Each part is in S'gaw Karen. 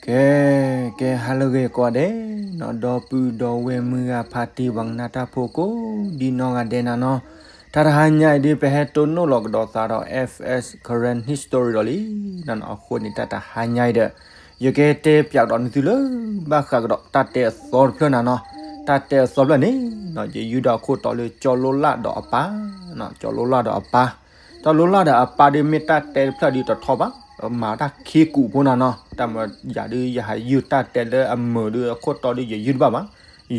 ကဲ ကဲ ဟါလၢအဂ့ၤကိးဂၤဒဲးနီၤ, ဒီပုၢ်ဒီဝဲၢ်မုၢ်ဂၤဖါတံၢ် ပှၤကနၣ်တၢ်ဖိကိးဒ်နီၢ်ဂၤဒဲးနၤနီၤ, တၢ်တဟါညါအံၤဒုး ပဟဲတိၢ်နီၣ်လီၤကဒီးသးဒီး F S Karen History ဒီးလံနၤနီၤ, အဃိန့ၣ် တၢ်တဟါညါအံၤဒီး ယကတဲပၠးကဒီးနသုလၢ ဘၣ်ဃးကဒီးတၢ်တဲအသီတဖျၢၣ်နၤနီၤ, တၢ်တဲအသီဖျၢၣ်န့ၣ် ယယုၢ်ဒီးခိၣ်တီလၢကၠီလိလၢ်ဒီးအပၢ်, ကၠီလိလၢ်ဒီးအပၢ် ကၠီလိလၢ်ဒီးအပၢ်ဒုး မ့ၢ်တၢ်တဲတဖျၢၣ်ဒုးတထီဘၣ်, မၤတၢ်ခံကူာ်ဖိနၤနီၤ, တၢ်မၤယၤဒုး ယဟးယုၢ်တၢ်တဲလၢအမုာ်ဒုး အခိၣ်တီဒုး ယယုၢ်တဘၣ်ဘၣ်,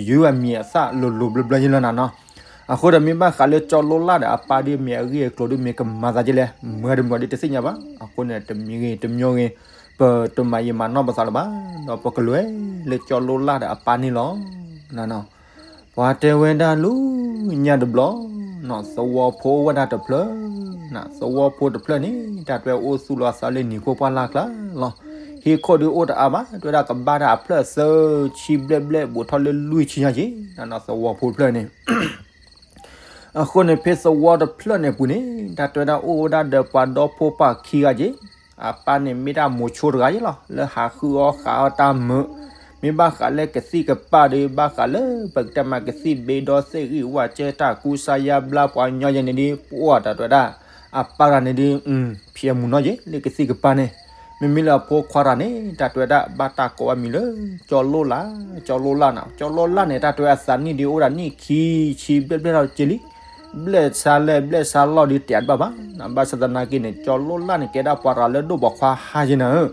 ယယုၢ်အမံၤအသၣ်လိၤလိၤဘျၢဘျၢယလၢနၤနီၤ, အဃိဒီးမ့ၢ်ဘၣ်ဃးလၢကၠီလိလၢ်ဒီးအပၢ်ဒုး မ့ၢ်အဂ့ၢ်အကျိၤဒုး မ့ၢ်ကမၤသးက့လဲၣ် မၤတမုာ်ဒုးတသ့ၣ်ညါဘၣ်, အဃိန့ၣ် တမံၤဂ့ၤတမံၤဂ့ၤ ပတမၤယံာ်မၤနီၢ်ပသးလၢၤဘၣ်, ဒီးပကလဲၤလၢကၠီလိလၢ်ဒီးအပၢ်န့ၣ်လီၤ နၤနီၤ ပှၤတဲဝဲဒၣ်လၢညါတဘျီ, သဝီဖိအိၣ်ဝဲဒၣ်တဖျၢၣ်, သဝီဖိတဖျၢၣ်န့ၣ် တၢ်တဲအိၣ်သူၣ်လီၤအသးလၢနံၤခိၣ်ပှၢ်လၢ်ကျါလီၤ, ဟံၣ်ခိၣ်ဒုးအိၣ်တအါဘၣ်, တဲဝဲဒၣ်ကဘၣ်တၢ်အဖျၢၣ်သၢဆံဘျဲၣ်ဘျဲၣ် ဘူးထီၣ်လၢလွံၢ်ဆံညါက့ၤ, သဝီဖိတဖျၢၣ်န့ၣ် အဃိန့ၣ် ဖဲသဝီတဖျၢၣ်န့ၣ်အပူၤန့ၣ် တၢ်တဲဝဲဒၣ်အိၣ်ဝဲဒၣ်ဒီးပှၤဒီဖိပၢ်ခံဂၤက့ၤ, အပၢ်န့ၣ်မ့ၢ်ဒၣ်မိၤဆိတဂၤယ့လီၤ လၢဟးဃုအီၣ်ဃးအီၣ်တၢ်မုာ်, မ့ၢ်ဘၣ်ဃးလၢကသံၣ်ကပၢ်ဒီး ဘၣ်ဃးလၢပကတဲမးကသံၣ်ဘ့ဒီသ့ၣ်ဂံၢ်ဝၣ်ကဲတၢ်ကူစါယါဘျါပှၤကညီယဲန့ၣ်ဒုး ပှၤတၢ်တဲဝဲဒၣ် အပၢ်တဂၤန့ၣ်ဒုး ဖံးအမုာ်နီၢ်က့ၤ လၢကသံၣ်ကပၢ်န့ၣ်, မ့မ့ၢ်လၢအဖိခွါတဂၤန့ၣ် တၢ်တဲဝဲဒၣ်ဘၣ်တၢ်ကိးအမံၤလၢ ကၠီလိလၢ်, ကၠီလိလၢ်နၤ, ကၠီလိလၢ်န့ၣ် တၢ်တဲဝဲအသးနံၣ်ဒုးအိၣ်ဒၣ်နံၣ်ခံဆံဘျဲၣ်ဘျဲၣ်ထီၣ်က့ၤလံ, ဘျဲၣ်ဆါလဲၣ်ဘျဲၣ်ဆါလီၢ်ဒုးတဲတဘၣ်ဘၣ်, ဘၣ်ဆၣ်သနာ်က့န့ၣ် ကၠီလိလၢ်န့ၣ် ကဲဒၣ်ပှၤတဂၤလၢဒိၣ်ပိာ်ခွါဟါယ့နၤဧၢ,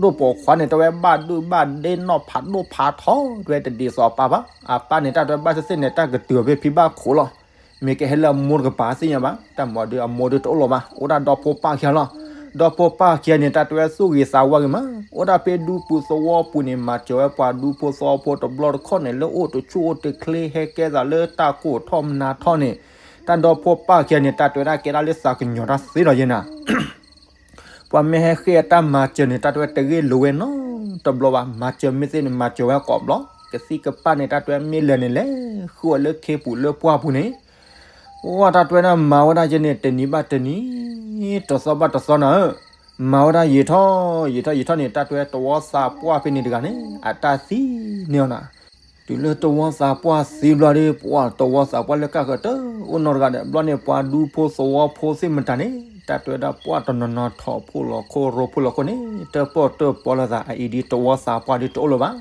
ဒိၣ်ပိာ်ခွါန့ၣ် တဲဝဲဘၣ်ဒုၣ်ဘၣ်ဒ့နီၢ်ဖးဒိၣ်ဖးထီ တဲဝဲတဒ်သိးအပၢ်ဘၣ်, အပၢ်န့ၣ် တၢ်တဲဝဲဘၣ်သ့ၣ်သ့ၣ်န့ၣ် တၢ်ကတုၤဖဲဖံဘၣ်ခိးလီၤ မ့ၢ်ကဟဲလၢအမိၢ်တကပၤသ့ၣ်ညါဘၣ်, တၢ်မၤဒုးအမိၢ်ဒုးတအိၣ်လီၤဘၣ်, အိၣ်ဒၣ်ဒီဖိပၢ်ခံဂၤလီၤ, ဒီဖိပၢ်ခံဂၤန့ၣ် တၢ်တဲဝဲသူၣ်ဂ့ၤသးဝါဂ့ၤမး, အိၣ်ဒၣ်ဖဲဒူပူၤသဝီပူၤန့ၣ် မၤစၢၤဝဲပှၤဒူဖိသဝီဖိတဘျီတခီၣ်န့ၣ် လၢအိၣ်တဆူၣ်အိၣ်တချ့ ဟဲကဲသးလၢတၢ်ကိၢ်ထီၣ်မနၤထီၣ်န့ၣ်, တၢ်ဒီဖိပၢ်ခံဂၤန့ၣ် တၢ်တဲဝဲဒၣ်ကဲဒၣ်လၢသးကညီၤတၢ်သ့လီၤယဲနၤ ပှၤမ့ၢ်ဟဲဃ့အတၢ်မၤစၢၤန့ၣ် တၢ်တဲဝဲတဂ့ၢ်လိာ်ဝဲနီတဘျီဘၣ်, မၤစၢၤမ့ၢ်သ့န့ၣ် မၤစၢၤဝဲကိးဘျီ, ကသံၣ်ကပၢ်န့ၣ် တၢ်တဲဝဲမ့ၢ်လဲၤန့ၣ်လဲၤ, ဃုအီၤလၢခ့ပူၤလၢပှၢ်ပူၤန့ၣ်, ဝဲတၢ်တဲဝဲဒၣ်မၤဝဲဒၣ်ယဲန့ၣ် တနံၤဘၣ်တနံၤ, တသီဘၣ်တသီနၤဧၢ, မၤဝဲဒၣ်ယံာ်ထီၣ်ယံာ်ထီၣ်ယံာ်ထီၣ်န့ၣ် တၢ်တဲဝဲတဝီသးပှၢ်ဖဲန့ၣ်တဂၤန့ၣ် အတၢ်သံန့ၢ်အီၤနၤ တုၤလၢတဝီသးပှၢ်သံဘျီဒီး ပှၤတဝီသးပှၢ်လၢကၢ်ဃၢၤတအိၣ်နီတဂၤဒီး ဘျီန့ၣ် ပှၤဒူဖိသဝီဖိသ့ၣ်မတၤန့ၣ် တၢ်တဲဝဲဒၣ်ပှၤတနီၤနီၤထီၣ်ဖိလီၤခိၣ်ရိဖိလီၤခိၣ်န့ၣ် တၢၣ်ပီၣ်တၢၣ်ပီလိာ်သး အအံၤဒ်တဝီသးပှၢ်ဒ်တအိၣ်လၢၤဘၣ်.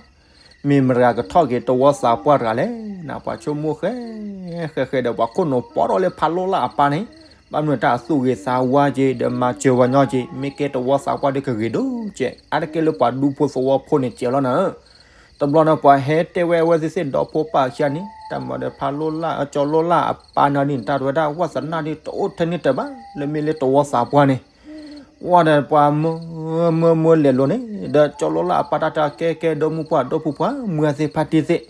မ့ၢ်မတၤကထီၣ်က့ၤတဝီသးပှၢ်တဂၤလဲၣ်. ပှၤဆိကမိၣ်ဃဲ ဃဲဃဲဒီး ပှၤခိၣ်နူာ်ပိာ်ထီၣ်လၢဖးလိလၢ်အပၢ်န့ၣ် ဘၣ်မနုၤတၢ်အသူၣ်ဂ့ၤသးဝါက့ၤ ဒီးမၤစၢၤပှၤညီက့ၤ မ့ၢ်ကဲတဝီသးပှၢ်ဒ်ကဂ့ၤဒိၣ်ကဲး အါတက့ၢ်လၢပှၤဒူဖိသဝီဖိန့ၣ်ကဲးလီၤနၤဧၢ. တဘျီန့ၣ် ပှၤဟဲတဲဝဲအဝဲသ့ၣ်သ့ၣ်ဒီဖိပၢ်ခံဂၤန့ၣ် တၢ်မၤဒီးဖးလိလၢ် ကၠီလိလၢ်အပၢ်န့ၣ်ဒ်န့ၣ် တၢ်တဲဝဲဒၣ်ဝးသနၢ်ဒ်တအိၣ်ထဲန့ၣ်တၢ်ဘၣ် လၢမ့ၢ်လၢတဝီသးပှၢ်န့ၣ် ဝဲဒီးပှၤမၢမၢမၢလဲၤလိၤန့ၣ် ဒီးကၠီလိလၢ်အပၢ်တၢ်တဲကဲကဲ ဒီမုၢ်ပှၢ်ဒီဖိပှၢ် မုၢ်အသ့ၣ်ဖါတံၢ်သ့ၣ်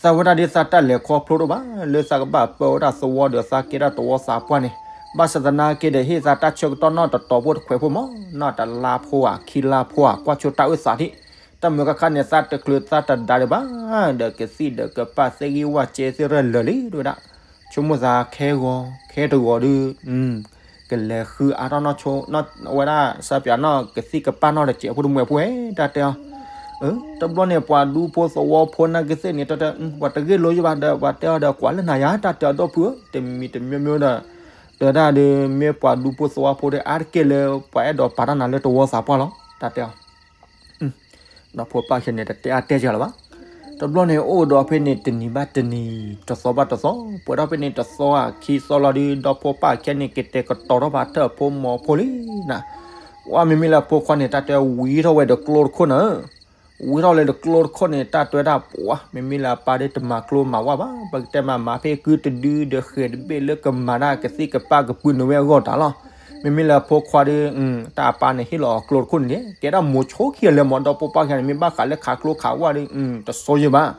သးဝဲဒၣ်ဒ်သးတၢ်လဲၤခီဖျိတအိၣ်ဘၣ် လၢသးကဘၣ်ပၢဝဲဒၣ်သဝီဒီးသးကဲဒၣ်တဝီသးပှၢ်န့ၣ် ဘၣ်ဆၣ်သနာ်က့ဒီး ဟ့ၣ်သးတၢ်ဆၢကတီၢ်နီၢ်တတီၤဖိတခွဲးဖိမး နီၢ်တလါဖိဧါ ခံလါဖိဧါ ကွၢ်ဆိတၢ်အုၣ်သးဒ် တၢ်မုာ်ခါခါန့ၣ် သးတချုးသးတဒါဒံးဘၣ် ဒီးကသံၣ်ဒီးကပၢ်သ့ၣ်ဂံၢ်ဝၣ်စဲသ့ၣ်ရဲၣ်လၢာ်လံ တဲဝဲဒၣ် ဆိကမိၣ်သးခဲဂီၤခဲတဂီၤဒုး ကလဲၤဃုအါထီၣ်နီၢ်ဆိ ဝဲဒၣ်စၢပၠးနီၢ်ကသံၣ်ကပၢ်နီၢ်တစဲးဖိတမှဲးဖိဧဲ တၢ်တဲအီၤ တဘျီန့ၣ် ပှၤဒူဖိသဝီဖိနာ်က့သ့ၣ်န့ၣ် တၢ်တဲ ပှၤတဂ့ၢ်လိာ်ယဘၣ်ဒီး ပှၤတဲအီၤဒီး ကွၢ်လၢနၤယၤ တၢ်တဲအီၤဒီပုၢ်ဧၢ တမံၤတမံၤမံၤဒီး တဲဝဲဒၣ်ဒီး မ့ၢ်ပှၤဒူဖိသဝီဖိဒီး အါတက့ၢ်လၢ ပှၤအဲၣ်ဒိးပာ်တၢ်နၤလၢတဝီသးပှၢ်လီၤ တၢ်တဲအီၤ ဒီဖိပၢ်ခံဂၤန့ၣ် တတဲအါတဲစှၤလၢၤဘၣ်. တဘျီန့ၣ် အိၣ်ဒီးဖဲန့ၣ် တနံၤဘၣ်တနံၤ တသီဘၣ်တသီ ပှဲၤထီၣ်ဖဲန့ၣ် တသီဧါ ခံသီလီၤဒုး ဒီဖိပၢ်ခံဂၤန့ၣ် ကတဲာ်ကတီၤထီၣ်ဘၣ်ထၢၣ်ဖိမီၤဖိလံနၤ. ပှၤမ့မ့ၢ်လၢအဖိခွါန့ၣ် တၢ်တဲဝံထီၣ်ဝဲဒီးကျိတခိၣ်နၤဧၢ. ဝံထီၣ်လၢဒီးကျိတခိၣ်န့ၣ် တၢ်တဲဝဲဒၣ်ပှၤ မ့မ့ၢ်လၢအပၢ်ဒ်တမၤကျိမၤဝါဘၣ် ပကတဲမး မၤဖဲကုတဒုဒီးဃဲၤတဘ့ၣ်လၢကမၤဒၣ်ကသံၣ်ကပၢ်ကပုၢ်နုာ်ဝဲအဂီၢ်တၢ်လီၤ. မ့မ့ၢ်လၢအဖိခွါဒီး တၢ်အပၢ်န့ၣ်ဟ့ၣ်လီၤအီၤကျိတခိၣ်န့ၣ် ကဲဒၣ်မိၤဆိခံဂၤလၢမး ဒီဖိပၢ်ခံဂၤန့ၣ် မ့ၢ်ဘၣ်ဃးလၢခးကျိခးဝါဒီး တစိယဘၣ်.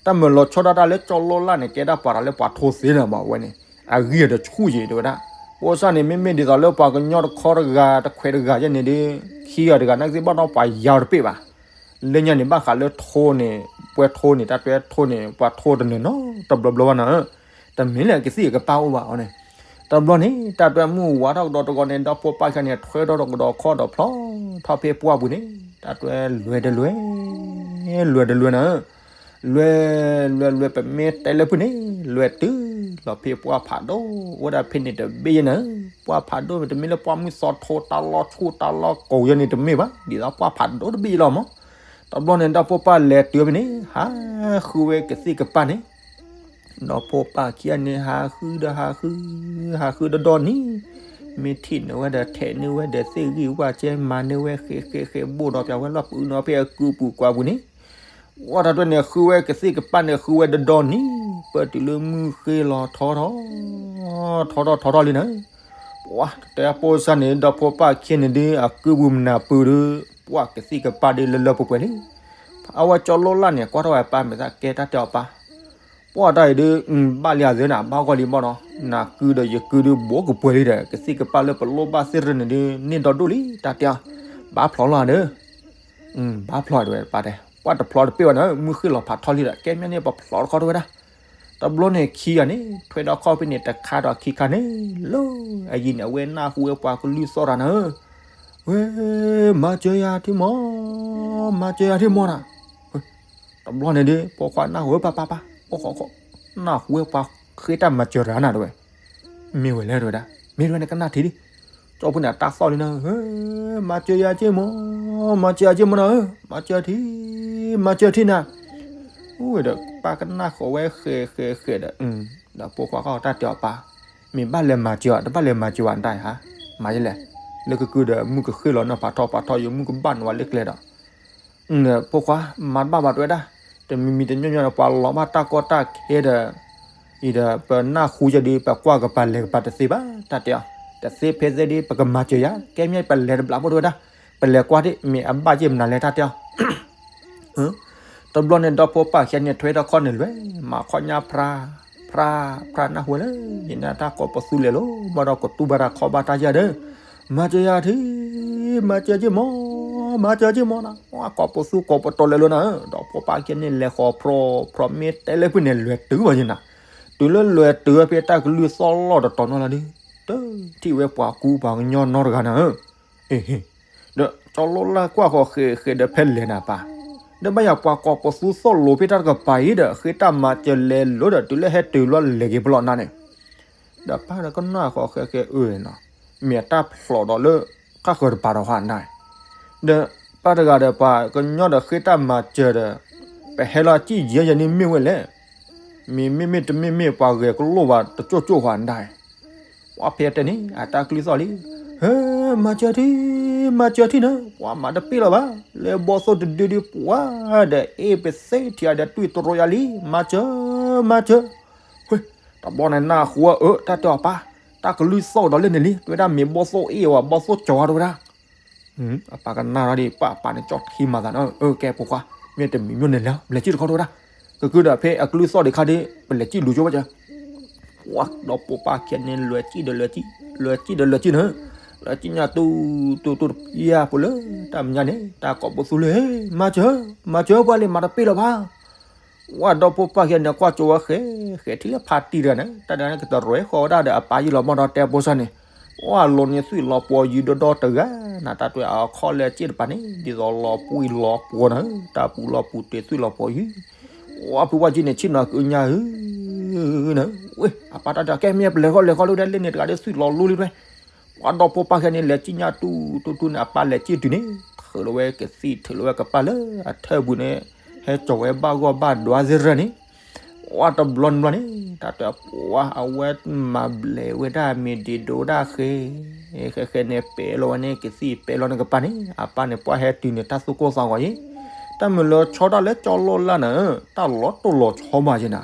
တၢ်မၢလီၤဆီဒၣ်တၢ်လၢကၠီလိလၢ်န့ၣ် ကဲဒၣ်ပှၤတၢ်လၢပှၤထိသ့လၢၤမးဝဲန့ၣ် အဂံၢ်အတဆူၣ်ယံၤတဲဝဲဒၣ်. ပှၤစၢ်န့ၣ် မ့မ့ၢ်ဒ်သိးလၢပှၤကညီတခီတဂၤတခွဲးတဂၤယဲန့ၣ်ဒီး ခံဂၤတဂၤနာ်က့သ့ၣ်ဘၣ်ဒီးပှၤယၤတပ့ၢ်ဘၣ်. လၢညါန့ၣ် ဘၣ်ဃးလၢထိန့ၣ် ပှဲၤထိန့ၣ် တၢ်တဲထိန့ၣ် ပှၤထိတနၢၤနီတဘျီဘျီဘၣ်နၤဧၢ. တမ့ၢ်လၢကသံၣ်ကပၢ်အိၣ်ဘၣ်အီၤန့ၣ် တဘျီန့ၣ် တၢ်တဲမုၢ်ဝါထီၣ်ကဒီးတဂီၤန့ၣ် ဒီဖိပၢ်ခံဂၤန့ၣ် ထွဲထီၣ်ဒီးကဒီးခီၣ်ဒီးဖျီထီၣ်ဖဲပှၢ်ပူၤန့ၣ် တၢ်တဲလဲၤတလဲၤ လွဲၢ်တလွဲၢ်နၤဧၢ, လွဲၢ် လွဲၢ် လွဲၢ် ပမ့ၢ်တဲလၢဖုန့ၣ် လွဲၢ်တုၤလီၤဖဲပှၢ်ဖးဒိၣ် အိၣ်ဝဲဒၣ်ဖဲန့ၣ်တဘ့ၣ်ယဲနၤဧၢ, ပှၢ်ဖးဒိၣ်မ့တမ့ၢ်လၢပှၢ်မုၢ်သီထိ တၢ်လီၢ်ဆူၣ်တၢ်လီၢ်ကိၤယဲန့ၣ်တမ့ၢ်ဘၣ်, ဒ်သိးပှၢ်ဖးဒိၣ်တဘ့ၣ်ယဲလီၤမး. တဘျီန့ၣ် ဒီဖိပၢ်လဲၤတုၤဖဲန့ၣ် ဟးဃုဝဲကသံၣ်ကပၢ်န့ၣ် ဒီဖိပၢ်ခံဂၤန့ၣ် ဟးဃုဒီးဟးဃု, ဟးဃုဒီဒီနံၤ, မ့ၢ်ထံၣ်န့ၢ်ဝဲဒီး ထဲးန့ၢ်ဝဲဒီး သ့ၣ်ဂံၢ်ဝၣ်ကဲ မၤန့ၢ်ဝဲ ဃဲးဃဲးဃဲး ဘိၣ်ဒီးပၠးဝဲလီၢ်ပူၤနီၤ ဖဲအကုပူၤကွၢ်ပူၤန့ၣ်, ဝဲတၢ်တွဲန့ၣ် ဃုဝဲကသံၣ်ကပၢ်န့ၣ် ဃုဝဲဒီဒီနံၤ, ပၢၢ်တုၤလၢမုၢ်ဃ့လီၤထီထီ ထီထီၣ်ထီထီၣ်လံနၤ, ပှၤတဲအပိစၢ်န့ၣ် ဒီဖိပၢ်ခံဂၤန့ၣ်ဒုး အကုပူၤမနၤပူၤဒီး ပှၤကသံၣ်ကပၢ်ဒုးလၢလၢပှဲၤပှဲၤလံ. အဝဲကၠီလိလၢ်န့ၣ် ကွၢ်ထီၣ်ဝဲပၢ်မဲာ်သၣ်ကဲ တၢ်တဲအီၤပၢ် ပှၤတၢ်အံၤဒုး ဘၣ်လံအသးနၤ ဘၣ်ဂီၢ်လံဘၣ်နီၤ, နကုဒီးယကုဒုး ဘိးကပှဲၤလံဒီး ကသံၣ်ကပၢ်လၢပလိၣ်ဘၣ်သ့ၣ်ရၢန့ၣ်ဒုး န့ၢ်ဒီဒိၣ်လံ တၢ်တဲအီၤ, ဘၣ်ဖျိးလီၤဒီး, ဘၣ်ဖျိးတဲဝဲပၢ်တဲ, ပှၤတဖျိးတပ့ၢ်ဝဲနၤ, မုၢ်ဃ့လီၤဖးထီလံဒီး ကဲမ့ၢ်န့ၣ် ပဖျိးတခီတဝဲဒၣ်. တဘျီန့ၣ်ခံဂၤန့ၣ် ထွဲဒီးခီၣ်ဖဲန့ၣ် တခါဒီးခံခါန့ၣ်လီၤ, အယံၤန့ၣ် အဝဲနၢ်ဟူဝဲပှၤကလုၢ်သီၣ်တၢ်နၤဧၢ, ဝဲ, မၤစၢၤယၤထံမီၢ်, မၤစၢၤယၤထံမီၢ်နၤ. တဘျီန့ၣ်ဒုး ပိာ်ခွါနၢ်ဟူဝဲပၢ်ပၢ်ပၢ်, အိၣ်ခိးခိး, နၢ်ဟူဝဲပှၤဃ့တၢ်မၤစၢၤတၢ်နၤတဲဝဲ, မ့ၢ်ဝဲလဲၣ်တဲဝဲဒၣ်, မ့ၢ်တဲဝဲန့ၣ်ကနၣ်ထံဒုး, ကၠီဖိန့ၣ် အတၢ်သီၣ်လံနၤဧၢ, မၤစၢၤယၤက့မီၢ်, မၤစၢၤယၤက့မီၢ်နၤဧၢ, မၤစၢၤထံ, မၤစၢၤထံနၤ. အိၣ်ဒီးပၢ်ကနၣ်ဃီၤဝဲဃဲးဃဲးဃဲးဒီး, ဒီးပိာ်ခွါဃီတၢ်တဲအီၤပၢ်, မ့ၢ်ဘၣ်လဲၤမၤစၢၤအီၤ တဘၣ်လဲၤမၤစၢၤဝဲတၢ်ဧါ, မၤယလဲၣ်, လၢကကုဒီး မုၢ်ကဃ့လီၤနၤဖးထီဖးထီ ယမုၢ်ကဘၣ်နဝဲလၢကျဲဒီး ဖိခွါ မၤတဘၣ်ဘၣ်တဲဝဲဒၣ်, တမံၤမံၤတညီညီဒီး ပှၤလီၤဘၣ်တၢ်ကီတၢ်ခဲဒီး, အံၤဒီး ပနၢ်ဟူယဲဒုး ပကွၢ်ကပၤလဲၤကပၤတသ့ဘၣ် တၢ်တဲအီၤ, တသ့ဖဲသ့ဒုး ပကမၤစၢၤယၤ ကဲမ့ၢ်ပလဲၤတဘျီဖိတဲဝဲဒၣ်, ပလဲၤကွၢ်ဒ် မ့ၢ်အဘၣ်ယ့ၢ်မနုၤလဲၣ် တၢ်တဲအီၤ တဘျီန့ၣ် ဒီဖိပၢ်ခံဂၤန့ၣ် ထွဲထီၣ်ခီၣ်န့ၣ်လွဲၢ်, မၤခီၣ်ညါဖြါ, ဖြါ, ဖြါနၢ်ဟူဝဲလၢ ယန့ၣ်တၢ်ကိးပသူလဲၤလီၤ ဘၣ်ဒီးကတူၢ်ဘၣ်တၢ်ခီၣ်ဘၣ်တၢ်ယၢ်ဒီး, မၤစၢၤယၤထံ, မၤစၢၤက့မီၢ်, မၤစၢၤက့မီၢ်နၤ, ကိးပသူကိးပတီၤလဲၤလီၤနၤဧၢ, ဒီဖိပၢ်ခံဂၤန့ၣ် လဲၤဃီၤဖြီ, ဖြီမ့ၢ်တဲလၢဖုန့ၣ် လွဲၢ်တုၤဘၣ်ယဲနၤ, တုၤလၢလွဲၢ်တုၤဖဲတၢ်ကလုၢ်သီၣ်လီၤတတီၤနီၤလီၤဒီး, တထံၣ်ဝဲပှၤကူပှၤကညီနီတဂၤနၤဧၢ ဒီးကၠီလိလၢ်ကွၢ်ဃီၤဃဲးဃဲးဒီး ဖဲလဲၣ်နၤပၢ်, ဒီးဘၣ်ယၤပှၤကိးပသူသိၣ်လိဖဲတၢ်တကပၤအံၤဒီး ဃ့တၢ်မၤစၢၤလဲၤလိၤဒီး တုၤလၢဟဲတုၤလီၤလဲၤက့ၤပလီၢ်နၤန့ၣ်, ဒီးပၢ်ဒီးကနၣ်ဃီၤဃဲးဃဲးအၢနီၤ, မ့ၢ်အတၢ်ဖျိးဒီးလၢ ဃၣ်ဃၢၤတပၤဒီးဟါနၤ, ဒီးပၢ်တဂၤဒီးပှၤကညီဒီးဃ့တၢ်မၤစၢၤဒီး, ပဟဲလီၤစံၣ်ယဲၢ်ယဲၢ်န့ၣ်မ့ၢ်ဝဲလဲၣ် မ့မ့ၢ်တမ့ၢ်မ့ၢ်ပှၤဂဲၤကလိၣ်ဘၣ်တကၠိၣ်ကၠိၣ်ဃီနၤ, ပှၤဖဲတဲန့ၣ် အတၢ်ကလုၢ်သီၣ်လံ, ဟဲ, မၤစၢၤထံ, မၤစၢၤထံနၤ, ပှၤမၤတပ့ၢ်လီၤဘၣ်, လၢဘီၣ်သိၣ်တဒုဒုပှၤဒီးအ့ၣ်ပသ့ထံၣ်အဒီးတွံၢ်တရိယါလံ, မၤစၢၤ, မၤစၢၤ, ဝဲ, တဘျီန့ၣ်နၢ်ဟူအၢ တၢ်တဲအီၤပၢ်, တၢ်ကလုၢ်သီၣ်ဒီးလၢန့ၣ်လံ, တဲဝဲဒၣ်မ့ၢ်ဘီၣ်သိၣ်အ့ၣ်ဝဲ ဘီၣ်သိၣ်ကၠီၤတဲဝဲဒၣ် အပၢ်ကနၣ်ထီၣ်ဒ် ပၢ်အပၢ်န့ၣ် ကၠီထံမၤသးန့ၣ်, အၢ ကဲဖိခွါ, မ့ၢ်တမံၤမ့ၢ်န့ၣ်လဲၣ် ပလဲၤစံၣ်တခီတဲဝဲဒၣ်, ကကုဒီးဖဲအကလုၢ်သီၣ်ဒံးခါဒ် ပလဲၤစံၣ်လူၤကၠိဘၣ်စၢၤ, ပှၤဒီးပိာ်ပၢ်ခံဂၤန့ၣ် လဲၤစံၣ်ဒီးလဲၤစံၣ်, လဲၤစံၣ်ဒီးလဲၤစံၣ်န့ၣ်, လဲၤစံၣ်ညါတူတူတူတပျၢ်ဖိလၢ တၢ်မဲာ်ညါန့ၣ် တၢ်ကိးပသူလၢ မၤစၢၤ, မၤစၢၤပှၤလံ မၤတပ့ၢ်လီၤဘၣ် ဝဲဒီးပိာ်ပၢ်ခံဂၤန့ၣ် ကွၢ်ကၠိဝဲဃဲးဃဲးထံလၢဖးတံၢ်တဂၤန့ၣ် တၢ်တဂၤန့ၣ် ကတရဲၣ်ဃီဝဲဒၣ်ဒီးအပၢ်ယံာ်လီၤမီၢ်ဒီးတဲဖိစၢ်န့ၣ်, ဝဲလီၤန့ၢ်သွံၣ်လီၤပှီၤယုာ်ဒီဒီတဂၤ, နတၢ်တွဲအီၤခီၣ်လဲၤစံၣ်တပၤန့ၣ် ဒ်သိးလီၤပှံၢ်လီၤပှီၤန့ၣ်, တၢ်ပူၤလီၤပူၤတ့ၢ်သွံၣ်လီၤပှီၤယုာ်, ဝဲဖုဝဲကံန့ၣ် ဆ့ၣ်နီၤကုညါဧၢ န့ၣ်, ဝဲ အပၢ်တၢ်တဲ ကဲမ့ၢ်ပလဲၤဃီလဲၤဃီလၢဒၣ်လၢန့ၣ်တဂၤဒီးသွံၣ်လီၤလိလံဝဲ ပှၤဒီးဖိပၢ်ခံဂၤန့ၣ် လဲၤစံၣ်ညါတူတူတူန့ၣ် အပၢ်လဲၤစံၣ်တုၤန့ၣ် ထုးလီၤဝဲကသံၣ် ထုးလီၤဝဲကပၢ်လၢအထၢၣ်ပူၤန့ၣ် ဟဲကၠီၤဝဲဘၣ်ဂီၢ်ဘၣ်ဒွးသ့ၣ်ရၢန့ၣ်, ဝဲတဘျီတဘျီန့ၣ် တၢ်တဲပှၤအဝဲမၤဘျဲးဝဲဒၣ်မ့ၢ်ဒ့ဒိဒၣ်ဃဲ ဃဲဃဲန့ၣ် ပဲာ်လီၤဝဲန့ၣ်ကသံၣ် ပဲာ်လီၤန့ၣ်ကပၢ်န့ၣ် အပၢ်န့ၣ် ပှၤဟဲတုၤန့ၣ် တၢ်သူၣ်ကိၢ်သးဂီၤအံၤ, တၢ်မုာ်လၢဆီတၢ်လၢကၠီလိလၢ်နၤ, တၢ်လီၤတိၢ်လီၤဆီမးယဲနၤ,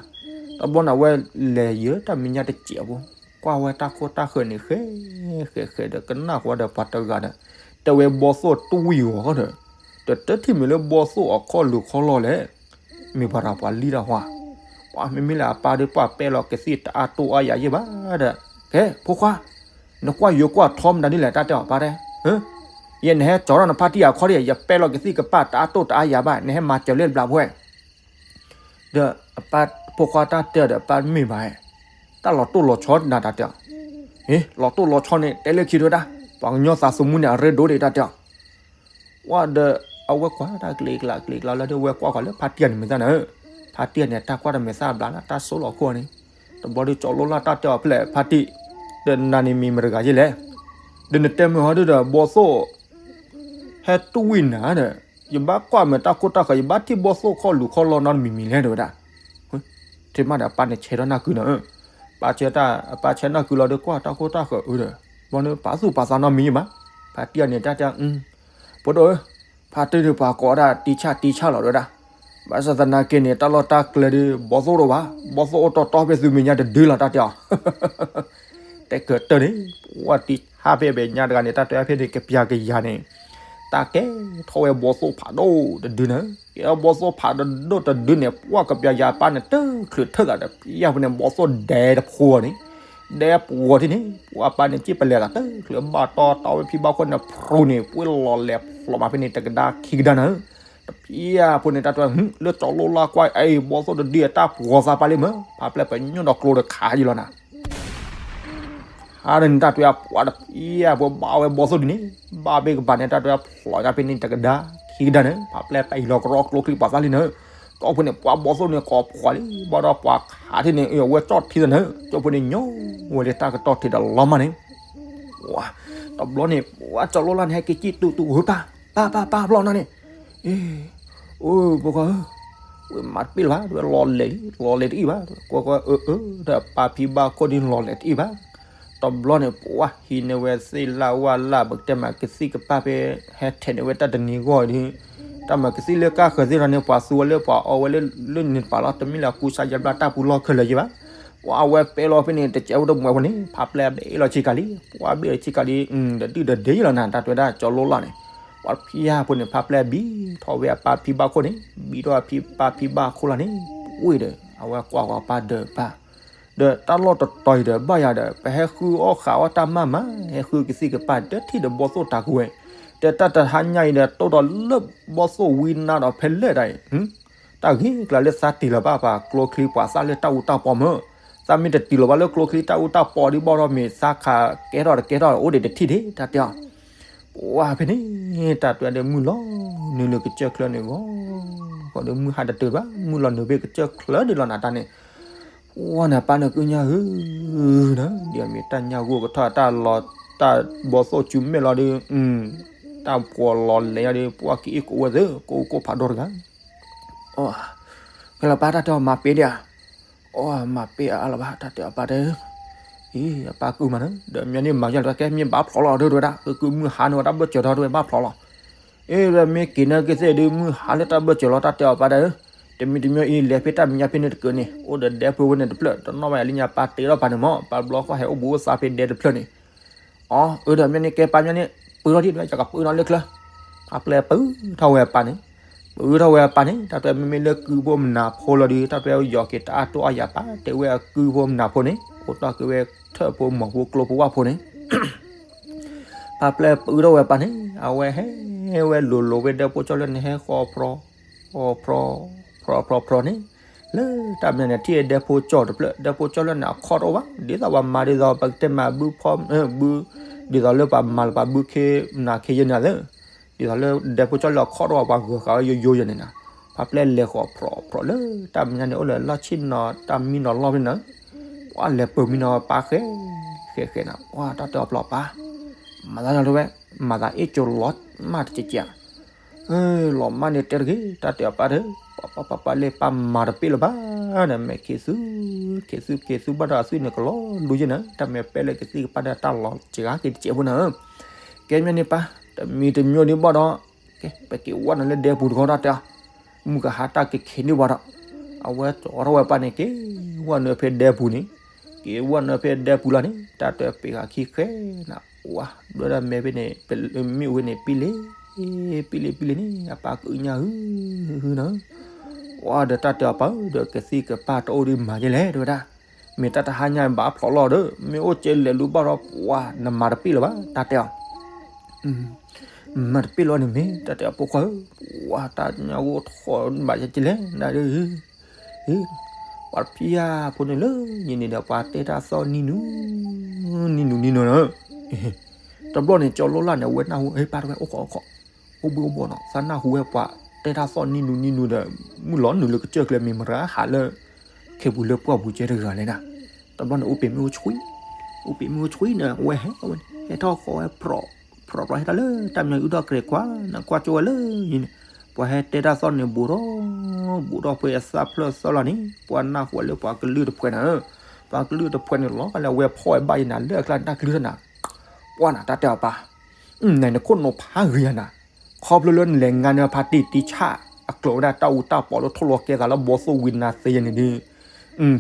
တဘျီန့ၣ် အဝဲလဲၤယံၤတၢ်မဲာ်ညါတစဲးဖိ, ကွၢ်ဝဲတၢ်ခိၣ်တၢ်ဃၢၤန့ၣ် ဃဲ ဃဲဃဲဒီး ကနၣ်ဃီဒီးပှၤတဂၤဒီး တဲဝဲဘီၣ်သိၣ်တွံၢ်အီၤဃီဒီး, တတထံၣ်မ့ၢ်လၢဘီၣ်သိၣ်အခီၣ်လိၤခီလီၤလဲၣ်, မ့ၢ်ပှၤတၢ်ပှၤလံတၢ်ဟါ, ပှၤမ့မ့ၢ်လၢအပၢ်ဒီး ပှၤပဲာ်လီၤကသံၣ်တအါတိၢ်အါယၤယဲၢ်ဘၣ်ဒီး, ကဲ ဖိခွါ, နကွၢ်ယိၤကွၢ်ထီမတၤဒ်လဲၣ် တၢ်တဲအီၤပၢ်တဲ, ယဲနဟဲကၠီၤထီၣ်နဖါတံၢ်အခီဒီး ယပဲာ်လီၤကသံၣ်ကပၢ်တအါတိၢ်တအါယၤဘၣ် နဟဲမၤစၢၤလၢတဘျီဖိ ဒီးအပၢ်ဖိခွါတၢ်တဲဒီး ပၢ်မ့ၢ်ဘၣ်, တၢ်လီၤတိၢ်လီၤဆီနၤတၢ်တဲအီၤ, လီၤတိၢ်လီၤဆီန့ၣ် တဲလၢခံတဲဝဲဒၣ်, ပှၤကညီသးသမူန့ၣ် အရ့ဒိၣ်ဒံးတၢ်တဲအီၤ, ဝဲဒီး အဝဲကွၢ်တၢ်ကျ့ကျးကျ့ကျးလီၤဒီး ဝဲကွၢ်ကွၢ်လၢဖါတံၢ်အမဲာ်သၣ်န့ၣ်, ဖါတံၢ်န့ၣ် တၢ်ကွၢ်တမဲာ်သၣ်ဘျါလၢတၢ်ဆိလီၤခိၣ်န့ၣ်, တဘျီဒီးကၠီၤလိလၢ်တၢ်တဲအီၤဖဲလဲၣ် ဖါတံၢ်, ဒီးနၤန့ၣ်မံၤမတဂၤယဲလဲၣ်, ဒီးနတဲမုာ်ဟီဒုဒီးဘီသိၣ် ဟဲတူၢ်ဝံၣ်နၤဒီး ယဘၣ်ကွၢ်မ့ၢ်တၢ်ခိၣ်တၢ်ဃၢၤ ယဘၣ်ထံၣ်ဘီသိၣ်ခီၣ်လူၤခီၣ်လီၢ်နီတမံၤမံၤလဲၣ် တဲဝဲဒၣ်. ထဲမးဒီးအပၢ်န့ၣ်ဆဲးထီၣ်နၢ်ကုလီၤ, ပၢ်ဆဲးတၢ် အပၢ်ဆဲးနၢ်ကုလီၤဒီးကွၢ်တၢ်ခိၣ်တၢ်ဃၢၤအုဒီး ဘီန့ၣ်ပာ်သူၣ်ပာ်သးနီတမံၤမး, ဖါတံၢ်န့ၣ်တၢ်တဲ ဖိဒိၣ်ဧၢ, ဖါတံၢ်ဒီးပှၤကိးဒၣ်တံဆၣ်တံဆၣ်လီၤ တဲဝဲဒၣ်. ဘၣ်ဆၣ်သနာ်က့န့ၣ် တၢ်လီၢ်တၢ်ကျဲဒီး ဘီသိၣ်တအိၣ်ဘၣ်, ဘီသိၣ်အိၣ်တီတီဖဲသုမဲာ်ညါတဒုလီၤ တၢ်တဲအီၤ တဲကတၢၢ်န့ၣ် ပှၤတံဆၣ်ဖဲမဲာ်ညါတဂၤန့ၣ် တၢ်တဲဖဲန့ၣ် ကပျၢ်ကယၤန့ၣ် တၢ်ကဲထီၣ်ဝဲဘီသိၣ်ဖးဒိၣ်တဒုန့ၣ်, ကဲထီၣ်ဘီသိၣ်ဖးဒိၣ်တဒုန့ၣ် ပှၤကပျၢ်ယၤပၢ်န့ၣ် တချုးထၢၣ်သးဒီး ဖဲအပူၤန့ၣ် ဘီသိၣ်ဒဲတဖိန့ၣ်, ဒဲပှီၤထံၣ်န့ၣ် ပှၤပၢ်န့ၣ်စ့ၢ်ပလဲၤသးတချုးဘၣ်တီတီဝဲဖံဘၣ်ခိၣ်န့ၣ် ဖြူန့ၣ် ပှ့ၤလီၤလဲၤဖျိးမးဖဲန့ၣ်တကဒါခံကဒါန့ၣ်, တဖဲအပူၤန့ၣ် တၢ်တဲ လၢကၠီၤလိလၢ်ကွၢ် အံၤ ဘီသိၣ်တဒုအတၢ်ပှီၤသးပၢ်လံမး ဖးပျဲၢ်ပညိၣ်ဒီးကျိတခါယံၤလီၤနၤ ဟါဒီးန့ၣ် တၢ်တဲပှၤတဖံအဖိဘၣ်ဝဲဘီသိၣ်ဒ်န့ၣ်, ဘၣ်ဘ့ၣ်ကပၤန့ၣ် တၢ်တဲဖျိးညါဖဲန့ၣ်တကဒါခံကဒါန့ၣ် ဖးပျဲၢ်ပၢ်အံၤလီၤကရီကျိချံပှၤသၣ်လံန့ၣ်, ကီၢ်ဖိန့ၣ် ပှၤဘီသိၣ်န့ၣ်ကိးဖှိၣ်လံ ဘၣ်ဒီးပှၤခးထံၣ်န့ၣ် အဝဲကၠီၣ်ထံသနၢၣ် ကၠီၣ်ဖိန့ၣ်ညီဝဲလၢတၢ်ကတီၢ်ထံးဒီးလီၤမးန့ၣ် တဘျီန့ၣ် ပှၤကၠီၤလိလၢ်န့ၣ် ဟဲက့ၤကံၣ်တူတူ ဝဲပၢ် ပၢ် ပၢ် ပၢ်ဘျီနီၤန့ၣ်, အ့ အိ ဖိခွါဧၢ, ဝဲမၤတပ့ၢ်လၢၤဘၣ် ဝဲလီၤလဲၤလံ လီၤလဲၤတအံၣ်ဘၣ် ကွၢ်ကွၢ် အၢ အၢ ဒီးပၢ်ဖံဘၣ်ခိၣ်ဒ်လီၤလဲၤတအံၣ်ဘၣ်, တဘျီန့ၣ် ပှၤဟံးန့ၢ်ဝဲသ့ၣ်လၢ်ဝၣ်လၢ် ပကတဲမးကသံၣ်ကပၢ်ဖဲ ဟဲထဲးန့ၢ်ဝဲတၢ်တနံၤဂီၢ်ဒီး တၢ်မၤကသံၣ်လၢကၢ်ဃၢၤသ့ၣ်လီၤန့ၣ် ပှၤသူဝဲလၢပှၤအီဝဲလၢလၢန့ၣ်တပၤလီၤ တမ့ၢ်လၢကူစါယါဘျါတၢ်ပူၤလီၢ်ခဲလၢာ်ယံၤဘၣ်, ပှၤအဝဲပဲလီၤဖဲန့ၣ် တကဲးဖိတမွဲဖိန့ၣ် ဖးပျဲၢ်ဘ့ၣ်လီၤဆံကၤလံ, ပှၤဘ့ၣ်လီၤဆံကၤလံ ဒီးဒုၣ်ဒီးဒ့လီၤနၤ တၢ်တဲဝဲဒၣ်ကၠီၤလိလၢ်န့ၣ်, ပှၤတဖံအဖိန့ၣ် ဖးပျဲၢ်ဘံထီၣ်ဝဲအပၢ်ဖံဘၣ်ခိၣ်န့ၣ် ဘံထီၣ်အပၢ်ဖံဘၣ်ခိၣ်လီၤန့ၣ်, ဝ့ၢ်ဒီး အဝဲကွၢ်ဃီၤပၢ်ဒီးပၢ် ဒီးတၢ်လီၢ်တတီၤအံၤဒီးဘၣ်ယၤဒီး ပဟဲဃုအီၣ်ဃာ်အီၣ်တၢ်မၤမး ဟဲဃုကသံၣ်ကပၢ် တထံၣ်ဒီးဘီသိၣ်တၢ်ကွံာ်ဝဲ, တဲတၢ်တဟါညါအံၤဒီး တိၢ်ဒီးလၢဘီသိၣ်ဝံနါဒီးဖဲလဲၣ်တၢ်အံၤ, တၢ်ဂ့ၤကျါလၢသးတံၢ်လီၤဘၣ် ပှၤကျိချံပှၤသၣ်လၢတၢ်အူတၢ်ပီမး, သးမ့ၢ်တတံၢ်လီၤဘၣ်လၢကျိချံတၢ်အူတၢ်ပီဒ်ဘၣ်ဒီး မ့ၢ်သးခးကဲထီၣ်တကဲထီၣ်အိၣ်ဒံးတထံၣ်ဒံး တၢ်တဲအီၤ ပှၤဖဲန့ၣ် တၢ်တဲဒီးမုၢ်လီၤ နုာ်လၢကစၢၢ်ချၢန့ၣ်ဂီၢ်, ဃီဒီးမုၢ်ဟါတတုၤဘၣ် မုၢ်လီၤနုာ်ဖဲကစၢၢ်ချၢဒံးလီၤနၤတၢ်န့ၣ်, ပှၤန့ၣ်ပၢ်န့ၣ်ကုညါဧၢ, နၤ ဒ်အမ့ၢ်တၢ်ညါဂိၢ်ကထီၣ် တၢ်လီၤ တၢ်ဘီသိၣ်စုမဲာ်လီၤဒီး, တၢ်ပှီၤလီၤလဲၤယါဒီး ပှၤကအ့ၣ်ကိးဝဲသ့ၣ် ကိးကိးဖးဒိၣ်တဂၤ အီ, ကဲလၢပၢ်တၢ်တဲအီၤ မၤပ့ၤဒံးဧါ, အီ, မၤပ့ၤအါလၢၤဘၣ် တၢ်တဲအီၤပၢ်တဲ, အံၤ အပၢ်ကုမၤနၤ ဒီးမ့ၢ်န့ၣ်မၤယါလၢကဲမ့ၢ်ဘၣ်ဖျိးလီၤဒၣ်ဝဲဒၣ် ကကုမုၢ်ဟါန့ၣ်ဝဲတၢ်ဘၢၣ်စၢၤထီၣ်တဝဲဘၣ်ဖျိးလီၤ, အ့ ဒီးမ့ၢ်က့ၤနၢက့ၤသ့ၣ်ဒုးမုၢ်ဟါလၢတၢ်ဘၢၣ်စၢၤလီၤ တၢ်တဲအီၤပၢ်တဲ, တမံၤတမံၤအံၤ လဲၤဖဲတၢ်မဲာ်ညါဖဲန့ၣ်တကၢၢ်န့ၣ် အိၣ်ဒီးဒဲဖိဝဲန့ၣ်တဖျၢၣ် တနီၣ်ဘၣ်ယၤလၢညါ ပၢ်တ့ထီၣ်ပၢ်န့ၣ်မး ပၢ်ဘျီဃီဟဲအိၣ်ဘူးအိၣ်သါဖဲဒဲတဖျၢၣ်န့ၣ် အီ, အၢ ဒီးမ့ၢ်န့ၣ်ကဲပၢ်မ့ၢ်န့ၣ် ပၢထီၣ်ဒံး ယကပၢထီၣ်လၢချၢ, ဖးပျဲၢ်ပၢထီၣ်ဝဲအပၢ်န့ၣ်, ပၢထီၣ်ဝဲအပၢ်န့ၣ် တၢ်တဲမ့မ့ၢ်လၢကုဖိမနၤဖိလီၤဒီး တၢ်တဲယီၤက့ၤတၢ်အါတိၢ်အါယၤပၢ် တဲဝဲအကုဖိမနၤဖိန့ၣ် အိၣ်တီၢ်က့ၤဝဲထၢၣ်ဖိမီၤဖိကျိဖိဝၣ်ဖိန့ၣ် ဖးပျဲၢ်ပၢထီၣ်ဝဲအပၢ်န့ၣ် အဝဲဟဲဝဲလိၤလိၤဝဲဒဲဖိကၠီၣ်လၢန့ၣ် ဟဲဃီၤဖျိး ဖျိး ဖျိး ဖျိး ဖျိးန့ၣ် လၢတၢ်မဲာ်ညါန့ၣ် ထံၣ်ဒဲဖိကၠီၣ်တဖျၢၣ် ဒဲဖိကၠီၣ်လၢန့ၣ် အခီၣ်တအိၣ်ဘၣ် ဒ်သိးပှၤမၤဒ်သိး ပကတဲမးဘုဖီ ဘု ဒ်သိးလၢပှၤမၤလၢပှၤဘုခ့မနၤခ့ယဲၢ်န့ၣ်လၢ ဒ်သိးလၢဒဲဖိကၠီၣ်လၢအခီၣ်တအိၣ်ဘၣ် ပှၤဂၢၤဃာ်ဝဲယိယိယဲၢ်န့ၣ်နီၤ ဖးပျဲၢ်လဲၤဃီၤဖျိးဖျိးလၢတၢ်မဲာ်ညါန့ၣ် အိၣ်လၢလီၢ်ဆ့ၣ်နီၤတၢ်မံနီၤလီၢ်ဖဲန့ၣ် ပှၤလဲၤပၢၤမံနီၤပၢ်ဃဲ ဃဲဃဲနီၤ ပှၤတၢ်တဲအီၤဖျိးပၢ် မၤသးလီၤတဝဲ မၤသးအ့ၣ်ကၠိလီၤမးတကဲးကဲး လီၤမးန့ၣ်တဲတဂ့ၤ တၢ်တဲအီၤပၢ်ဒီး ပၢ်ပၢ်ပၢ်ပၢ်လၢပၢ်မၤတပ့ၢ်လၢၤဘၣ်ဒီး မဲာ်ခ့သူ ခ့သူခ့သူဘၣ်ဒီးအသွံၣ်န့ၣ်ကလီၤလူၤယဲၢ်န့ၣ် တၢ်မ့ၢ်ပၢလၢကသံၣ်ကပၢ်ဒီးတၢ်လီၤစှၤက့ၤတစဲးဖိန့ၣ် ကဲမ့ၢ်န့ၣ်ပၢ် တမံၤတမံၤဒံးဘၣ်ဒီး ကဲ ပက့ၤဝဲနုာ်လၢဒဲပူၤတခီတၢ်တဲအီၤ မုၢ်ကဟါတၢ်က့ၤခံးန့ၢ်ပှၤဒီး အဝဲတီထီၣ်ဝဲပၢ်န့ၣ် က့ၤဝဲနုာ်ဖဲဒဲပူၤန့ၣ် က့ၤဝဲနုာ်ဖဲဒဲပူၤလီၤန့ၣ် တၢ်တဲပ့ၤဃာ်ခံဃဲနၤ ဝါ ဒွဲဒၣ်မဲာ်ဖဲန့ၣ် မ့ၣ်အူဝဲန့ၣ် ပံလ့ ပံလ့ပံလ့န့ၣ် အပၢ်ကအုညါဟု ဟုနၤ ဝါ ဒီးတၢ်တဲအီၤပၢ်ဧၢ ဒီးကသံၣ်ကပၢ်တအိၣ်ဒံးမၤယဲလဲၣ် တဲဝဲဒၣ် မ့ၢ်တၢ်တဟါညါဘၣ်ဖျိးလီၤဒီး မ့ၢ်အိၣ်ကဲလဲၤလူၤဘၣ်ဒီး ပှၤနမၤတပ့ၢ်လၢၤဘၣ် တၢ်တဲအီၤ မၤတပ့ၢ်လီၤန့ၣ်မ့ၢ် တၢ်တဲအီၤဖိခွါဧၢ ပှၤတၢ်ညါဂိၢ်ထီၣ်ဘၣ်ယဲကလဲၣ် နဒု ပှၤတဖံယါဖိန့ၣ်လၢယန့ၣ်ဒီး ပှၤတဲတၢ်သီၣ်နံၤနူၤ နံၤနူၤနံၤနူၤလီၤ တဘျီန့ၣ် ကၠီၤလိလၢ်န့ၣ် အဝဲနၢ်ဟူ ဟ့ၣ်ပၢ်တဝဲအိၣ်ခိးအိၣ်ခိး အိၣ်ဘှံးအိၣ်ဘှီၣ်နီၤ, သးနၢ်ဟူဝဲပှၤတဲတၢ်သီၣ်နံၣ်နူနံၣ်နူဒီး မုၢ်လီၤနုာ်လၢကစၢၢ်ကျဲမ့ၢ်မတၤဟးလၢ ခ့ပူၤလၢပှၢ်ပူၤကဲတဂၤလဲၣ်နၤ. တဘျီန့ၣ်အိၣ်ပ့ၤမ့ၣ်အိၣ်ဆှံ, အိၣ်ပ့ၤမ့ၣ်အိၣ်ဆှံန့ၣ် အဝဲဟဲဝဲန့ၣ် ဟဲထီၣ်ဃီဝဲ ဖြီၣ်ဖြီၣ်ဟဲတၢ်လၢတၢ်မညီအုၣ်ထီၣ်ကြဲးကွၢ် နကွၢ်ကၠိဝဲလၢယံၤန့ၣ်, ပှၤဟဲတဲတၢ်သီၣ်န့ၣ် ဘူးထီၣ် ဘူးထီၣ်ဖဲအသၣ်ဖျၢၣ်သီၣ်လီၤန့ၣ် ပှၤနၢ်ဟူဝဲလၢပှၤကလုာ်တဖှဲးနၤ, ပှၤကလုာ်တဖှဲးန့ၣ်လီၤကလဲၣ် အဝဲဖီၣ်ဝဲဘၣ်ယံၤနၤ လၢအကျါန့ၣ်တၢ်ကလုၢ်တနၤ ပှၢ်နၤတၢ်တဲအီၤပၢ်, နနခိၣ်နူာ်ဖးဂ့ၤယၤနၤ, ခီဖျိလၢနလဲၤငါန့ၢ်ဖါတံၢ်တံၢ်ဆၣ် အကျိၤဝဲဒၣ်တၢ်အူတၢ်ပီးလၢထိၣ်လီၤကဲသးလၢဘီသိၣ်ဝံနၤသ့ယဲန့ၣ်ဒီး,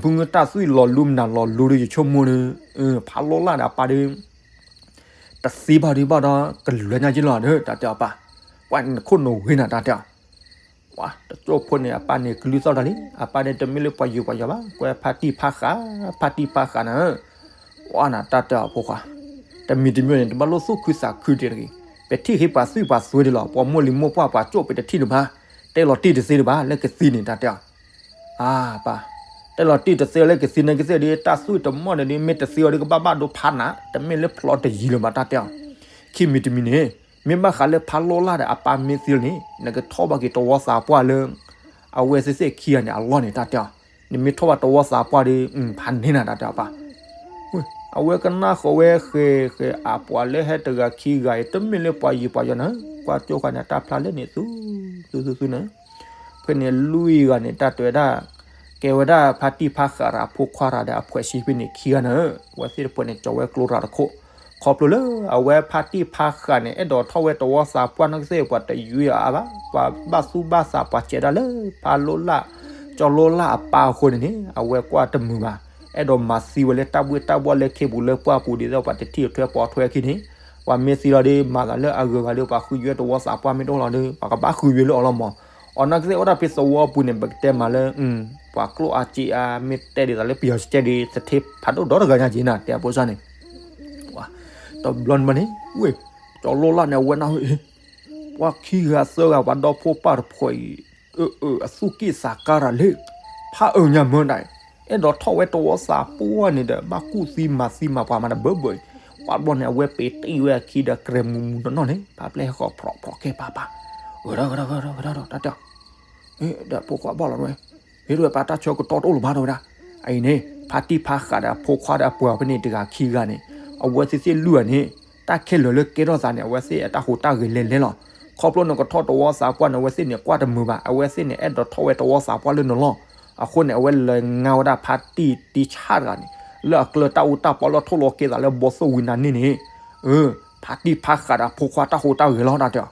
ဖုမုၢ်တၢ်သွံၣ်လီၤလူမနုၤလီၤလူဒီးယဆိကမိၣ်ဒီး, ဖးလိလၢ်ဒီးအပၢ်ဒီး တသ့ဘၣ်ဒံးဘၣ်ဒီး ကလွဲညါက့လီၤဒီး တၢ်တဲအီၤပၢ်, ပှၢ်နခိၣ်နူာ်ဂ့ၤနၤတၢ်တဲအီၤ ပှၤတကၠိဖိန့ၣ် အပၢ်န့ၣ်ကလုၢ်သီၣ်တၢ်လံ, အပၢ်န့ၣ်တမ့ၢ်လၢပှၤယုာ်ပှၤယီၤဘၣ်, ကွဲဖါတံၢ်ဖါဃာ်, ဖါတံၢ်ဖါဃာ်နၤ, ပှၢ်နၤတၢ်တဲအီၤဖိခွါ, တမံၤတမံၤန့ၣ် တဘၣ်လိၣ်သူၣ်ခုသးခုတဂ့ၤ, ပထံၣ်ဃ့ပှၤသွံၣ်ပှၤသွဲဒံးလီၤ, ပှၤမိၢ်လံၤမိၢ်ပှၢ်ပှၤကၠိၣ်ပတထံၣ်ဒံးဘၣ်, တဲလီၤတံၢ်တသ့ဒံးဘၣ် လၢကသံန့ၣ်တၢ်တဲအီၤ အါပၢ်, တဲလီၤတံၢ်တသ့လၢကသံန့ၣ်ကသ့ဒီး တၢ်သွံၣ်တမီၢ်န့ၣ်ဒီး မ့ၢ်တသ့အီၤဒီးကဘၣ်ဘၣ်ဒိဖးနၤ, တမ့ၢ်လၢဖျီတယံၤလၢၤဘၣ်တၢ်တဲအီၤ, ခံမံၤတမံၤန့ၣ်, မ့ၢ်ဘၣ်ဃးလၢဖးလိလၢ်ဒီးအပၢ်မ့ၢ်သံလီၤန့ၣ် နကထီၣ်ဘၣ်က့ၤတဝီသးပှၢ်လၢ အဝဲသ့ၣ်သ့ၣ်ခံဂၤန့ၣ်အလီၢ်န့ၣ်တၢ်တဲအီၤ, နမ့ၢ်ထီၣ်ဘၣ်တဝီသးပှၢ်ဒီး ဖးန့ၢ်နၤတၢ်တဲအီၤပၢ် အဝဲကနၣ်ဃီဝဲဃဲးဃဲးအပှၤလၢဟဲတဂၤခံဂၤအံၤ တမ့ၢ်လၢပှၤယုာ်ပှၤယီၤနၤ, ကွၢ်ကၠိဃာ်န့ၣ် တၢ်ဖျါလၢန့ၣ်သူ, သူသူသူန့ၣ်, ဖဲန့ၣ်လွံၢ်ဂၤန့ၣ် တၢ်တဲဝဲဒၣ်, ကဲဝဲဒၣ်ဖါတံၢ်ဖါဃာ်ဒီးအဖိခွါတဂၤဒီးအဖှဲးဆံဖဲန့ၣ်ခံဂၤနၤ, အဝဲသ့ၣ်တဖှဲးန့ၣ် ကၠီၤဝဲကျိရၤတခိၣ်, ခီဖျိလၢအဝဲဖါတံၢ်ဖါဃာ်န့ၣ် အဲၣ်ဒိးထီၣ်ဝဲတဝီသးပှၢ်နီၢ်ကစၢ်ပှၤတယုၢ်အါဘၣ်, ပှၤဘၣ်သူၣ်ဘၣ်သးပှၤစဲးဒၣ်လၢ ဖးလိလၢ်, ကၠီၤလိလၢ်အပၢ်အဃိန့ၣ်န့ၣ် အဝဲကွၢ်တမုာ်ဘၣ်, အဲၣ်ဒိးမၤသံဝဲလၢတၢ်ဘှ့ၣ်တၢ်ဘှီၣ်လၢခ့ပူၤလၢပှၢ်ပူၤဒ်သိးပှၤတထံၣ်အထွဲပိာ်ထွဲခံန့ၣ်, ပှၤမ့ၢ်သံလီၤဒီး မၤသးလၢအဂုၤအဂၤဒီးပှၤဃုယွဲတဝီသးပှၢ်မ့ၢ်တအိၣ်လီၤဒီး ပှၤကဘၣ်ဃုယွဲလၢအီၤလီၤမး, အီၤနီၢ်ကစၢ်အိၣ်ဒၣ်ဖဲသဝီပူၤန့ၣ် ပကတဲမးလၢ ပှၤကျိၣ်အါစ့အါ မ့ၢ်တဲဒ်သိးလၢပယီၤစဲးဒီး သထ့ဖးဒိၣ်ဒီတဂၤညါက့ၤနၤ တဲအဖိစၢ်န့ၣ် တဘျီန့ၣ်ဘၣ်န့ၣ် ဝ့ၢ်, ကၠီၤလိလၢ်န့ၣ် အဝဲနၢ်ဟူ, ပှၤခံဂၤသၢဂၤ ပှၤဒီဖိပၢ်တဖှဲးအံၤ, အသူၣ်က့ၣ်သးကါတၢ်လၢ, ဖးအၢညါမၢဒၣ်, အဲၣ်ဒိးထီၣ်ဝဲတဝီသးပှၢ်န့ၣ်ဒီး ဘၣ်ကူၣ်သံမၤသံမၤပှၤမၤတဘၢဘၢအံၤ, ပှၤဘျီန့ၣ် အဝဲပ့ၤတံၢ်ဝဲအခံဒီး ကြဲးမူးမူးနီၢ်နီၢ်န့ၣ် ဖးပျဲၢ်ဟဲဃီၤဖြီၣ်ဖြီၣ်ကဲပၤပၤ, ဂၢၢ်ဒီးဂၢၢ်ဒီးဂၢၢ်ဒီးဂၢၢ်ဒီးတၢ်တဲအီၤ ဒီးဖိခွါဘၣ်လီၤဝဲ, ဟ့ၣ်ဒိးဝဲပှၤတၢ်ဆၢကတီၢ်တအိၣ်လၢၤဘၣ်ဒီးဝဲဒၣ်, အအံၤန့ၣ် ဖါတံၢ်ဖါဃာ်ဒီးအဖိခွါဒီးအပှၤဖဲန့ၣ် တဂၤခံဂၤန့ၣ်, အဝဲသ့ၣ်သ့ၣ်လွံၢ်ဂၤန့ၣ်, တၢ်ခဲလၢာ်လၢကဲထီၣ်သးန့ၣ် အဝဲသ့ၣ်အတၢ်ဟူးတၢ်ဂဲၤလဲၤလဲၤလီၤ. ခီဖျိနကထီၣ်တဝီသးပှၢ်န့ၣ် အဝဲသ့ၣ်န့ၣ် ကွၢ်တမုာ်ဘၣ်, အဝဲသ့ၣ်န့ၣ် အဲၣ်ဒိးထီၣ်ဝဲတဝီသးပှၢ်လၢနလီၢ်, အဃိန့ၣ် အဝဲလဲၤငါဝဲဒၣ်ဖါတံၢ်တံၢ်ဆၣ်တဂၤန့ၣ်, လၢအကျၢၤတၢ်အူတၢ်ပီးလၢထိၣ်လီၤကဲသးလၢဘီသိၣ်ဝံနၤန့ၣ်န့ၣ်, ဖါတံၢ်ဖါဃာ်ဒီးအဖိခွါတၢ်ဟူးတၢ်ဂဲၤလီၤ တၢ်တဲအီၤ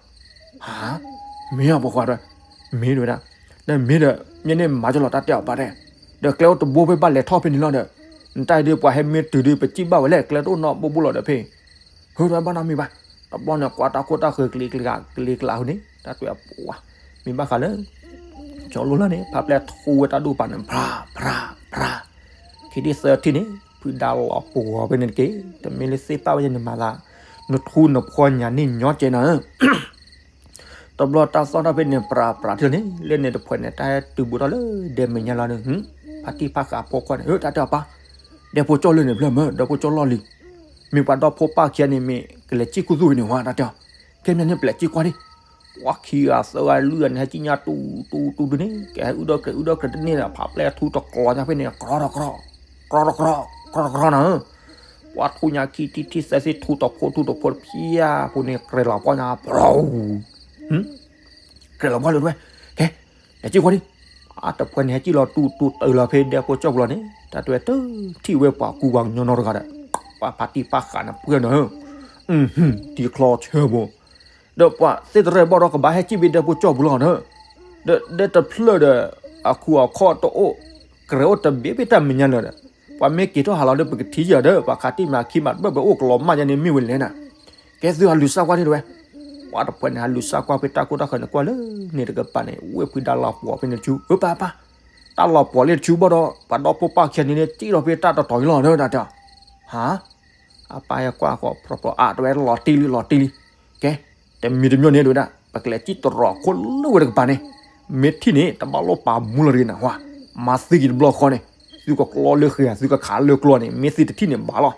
ဟါ, မ့ၢ်အဖိခွါဒီး, မ့ၢ်ဒဝဲဒၣ်, ဒီးမ့ၢ်ဒီး မ့ၢ်န့ၣ်မၤကလီၤတၢ်တဲအီၤပၢ်တဲ, ဒီးကျဲအိၣ်တဘိဖဲဘၣ်လဲၤထီၣ်ဖဲန့ၣ်လီၤဒီး, နတၢ်အံၤဒီးပှၤဟဲမ့ၢ်တုၤဒီးပစံၣ်ဘၣ်ဝဲလဲၣ် ကျဲတအိၣ်နီတဘိဘိလီၤဒီးဖဲ, ဟဲဒီးဘၣ်နီတမံၤဘၣ်, တဘျီန့ၣ် ကွၢ်တၢ်ခိၣ်တၢ်ဃၢၤကလံကလါကလံကလါအဃိန့ၣ် တၢ်တဲအီၤပှၤ, မ့ၢ်ဘၣ်ဃးလၢ ကၠီၤလိလၢ်န့ၣ် ဖးပျဲၢ်ထူဝဲတၢ်ဒူၣ်ပာ်န့ၣ် ဖြးဖြးဖြး, ခံထံၣ်သၢထံၣ်န့ၣ် ဖုဒါလီၤပှီၤဖဲန့ၣ်တက့ၢ်, တမ့ၢ်လၢသ့ၣ်ပာ်ဝဲယဲန့ၣ်မၤသး, နထူနဖှီညါန့ၣ်ညီကဲနၤဧၢ, တဘျီတၢ်သီၣ်ထီၣ်ဖဲန့ၣ် ဖြးဖြးထံၣ်န့ၣ် လၢန့ၣ်တဖှဲးန့ၣ် တၢ်ဟဲတုၤဘူးထီၣ်လၢဒဲမဲာ်ညါလီၤန့ၣ်, ဖါတံၢ်ဖါဃာ်ဖိခွါန့ၣ် တၢ်တဲအီၤပၢ်, ဒဲဖိကၠီၣ်လၢန့ၣ်ဖျၢၣ်မၢ ဒဲဖိကၠီၣ်လီၢ်လံၤ, မ့ၢ်ပှၤဒီဖိပၢ်ခံဂၤန့ၣ် မ့ၢ်ကလဲၤစံၣ်ခူသူၣ်ဖဲန့ၣ်ဝဲ တၢ်တဲအီၤ, ခဲမ့ၢ်န့ၣ်ပလဲၤစံၣ်ကွၢ်ဒံး, ပှၤခံဂၤသၢဂၤလွံၢ်ဂၤန့ၣ် ဟဲစံၣ်ညါတူတူတူတူန့ၣ် ကဟဲအုၣ်ဒီၣ်ကြဲးအုၣ်ဒီၣ်ကြဲးတန့ၢ်ဒီး ဖးပျဲၢ်ထူတကျီညါဖဲန့ၣ် ကြီတကြီ, ကြီတကြီ, ကြီတကြီနၤဧၢ, ပှၤထူညါခံထံၣ်ထံၣ်သၢထံၣ်ထူတဖိထူတဖိတဖျၢၣ်ဖိန့ၣ် ကြဲးလီၤပှီၢ်ညါ ဖြူ, ကြဲးလီၤပှီၢ်လၢတဝဲ, ကဲ, လဲၤစံၣ်ကွၢ်ဒံး, အတဖှဲးန့ၣ် ဟဲစံၣ်လီၤတူတူတုၤလီၤဖဲဒဲဖိကၠီၣ်ပူၤလီၤန့ၣ် တၢ်တဲဝဲတထံၣ်ဝဲပှၤကူပှၤကညီနီတဂၤဒီး, ပှၤဖါတံၢ်ဖါဃာ်န့ၣ်ပှဲၤနၤဧၢ, တံၤချီဆၢဖိ ဒီးပှၤသ့ၣ်တရဲၣ်ဘီၣ်ဒီးကဘၣ်ဟဲစံၣ်ဖဲဒဲဖိကၠီၣ်ပူၤလီၤဒီး, ဒီးဒဲတဖျၢၣ်ဒီး အခူအခီၣ်တအိၣ်, ကြဲးအိၣ်တဘ့ၣ်ဖဲတၢ်မဲာ်ညါလၢၤဒီး, ပှၤမ့ၢ်က့ၤထီၣ်ဟးလီၤဒီး ပကထံၣ်ယၤဒီး ပှၤခးတံၢ်မၤခံမၤတဘၢၣ်ဘၢၣ်အိၣ်ကလီၤမၢ်ယါန့ၣ် မ့ၢ်ဝဲလဲၣ်နၤ, ကဲသုဟးလူၤစၢ်ကွၢ်န့ၣ်တဝဲ, ပှၤတဖှဲးန့ၣ် ဟးလူၤစၢ်ကွၢ်ဖဲတၢ်ခိၣ်တၢ်ဃၢၤန့ၣ်ကွၢ်လၢန့ၣ်တကပၤန့ၣ် ဝ့ၢ်ဖုဒါလီၤပှီၤဖဲန့ၣ်တဆူ အၢပၢ်ပၢ်, တၢ်လီၤပှီၤလၢတဆူဘီၣ်ဒီး ပှၤဒီဖိပၢ်ခံဂၤန့ၣ် စံၣ်လီၤဖဲတၢ်တတီၤအံၤလီၤဒီး တၢ်တဲအီၤ, ဟါ အပၢ်ဟဲကွၢ်ဃီၤဖြီဖြီ အါတဝဲလီၤတံၢ်လံလီၤတံၢ်လံ, ကဲ, တမံၤတမံၤန့ၣ်တဝဲဒၣ် ပကလဲၤစံၣ်တရီၤခိၣ်လၢဝဲတကပၤန့ၣ်, မ့ၢ်ထံၣ်န့ၣ် တဘၣ်လိၣ်ပာ်မူလီၤတဂ့ၤနၤဟါ, မၤသံက့ၤတဘျီဃီန့ၣ်, သုကကျီလၢဃဲၤ သုကခးလၢကျီန့ၣ် မ့ၢ်သုတထံၣ်န့ၣ်ဘၣ်လီၤ,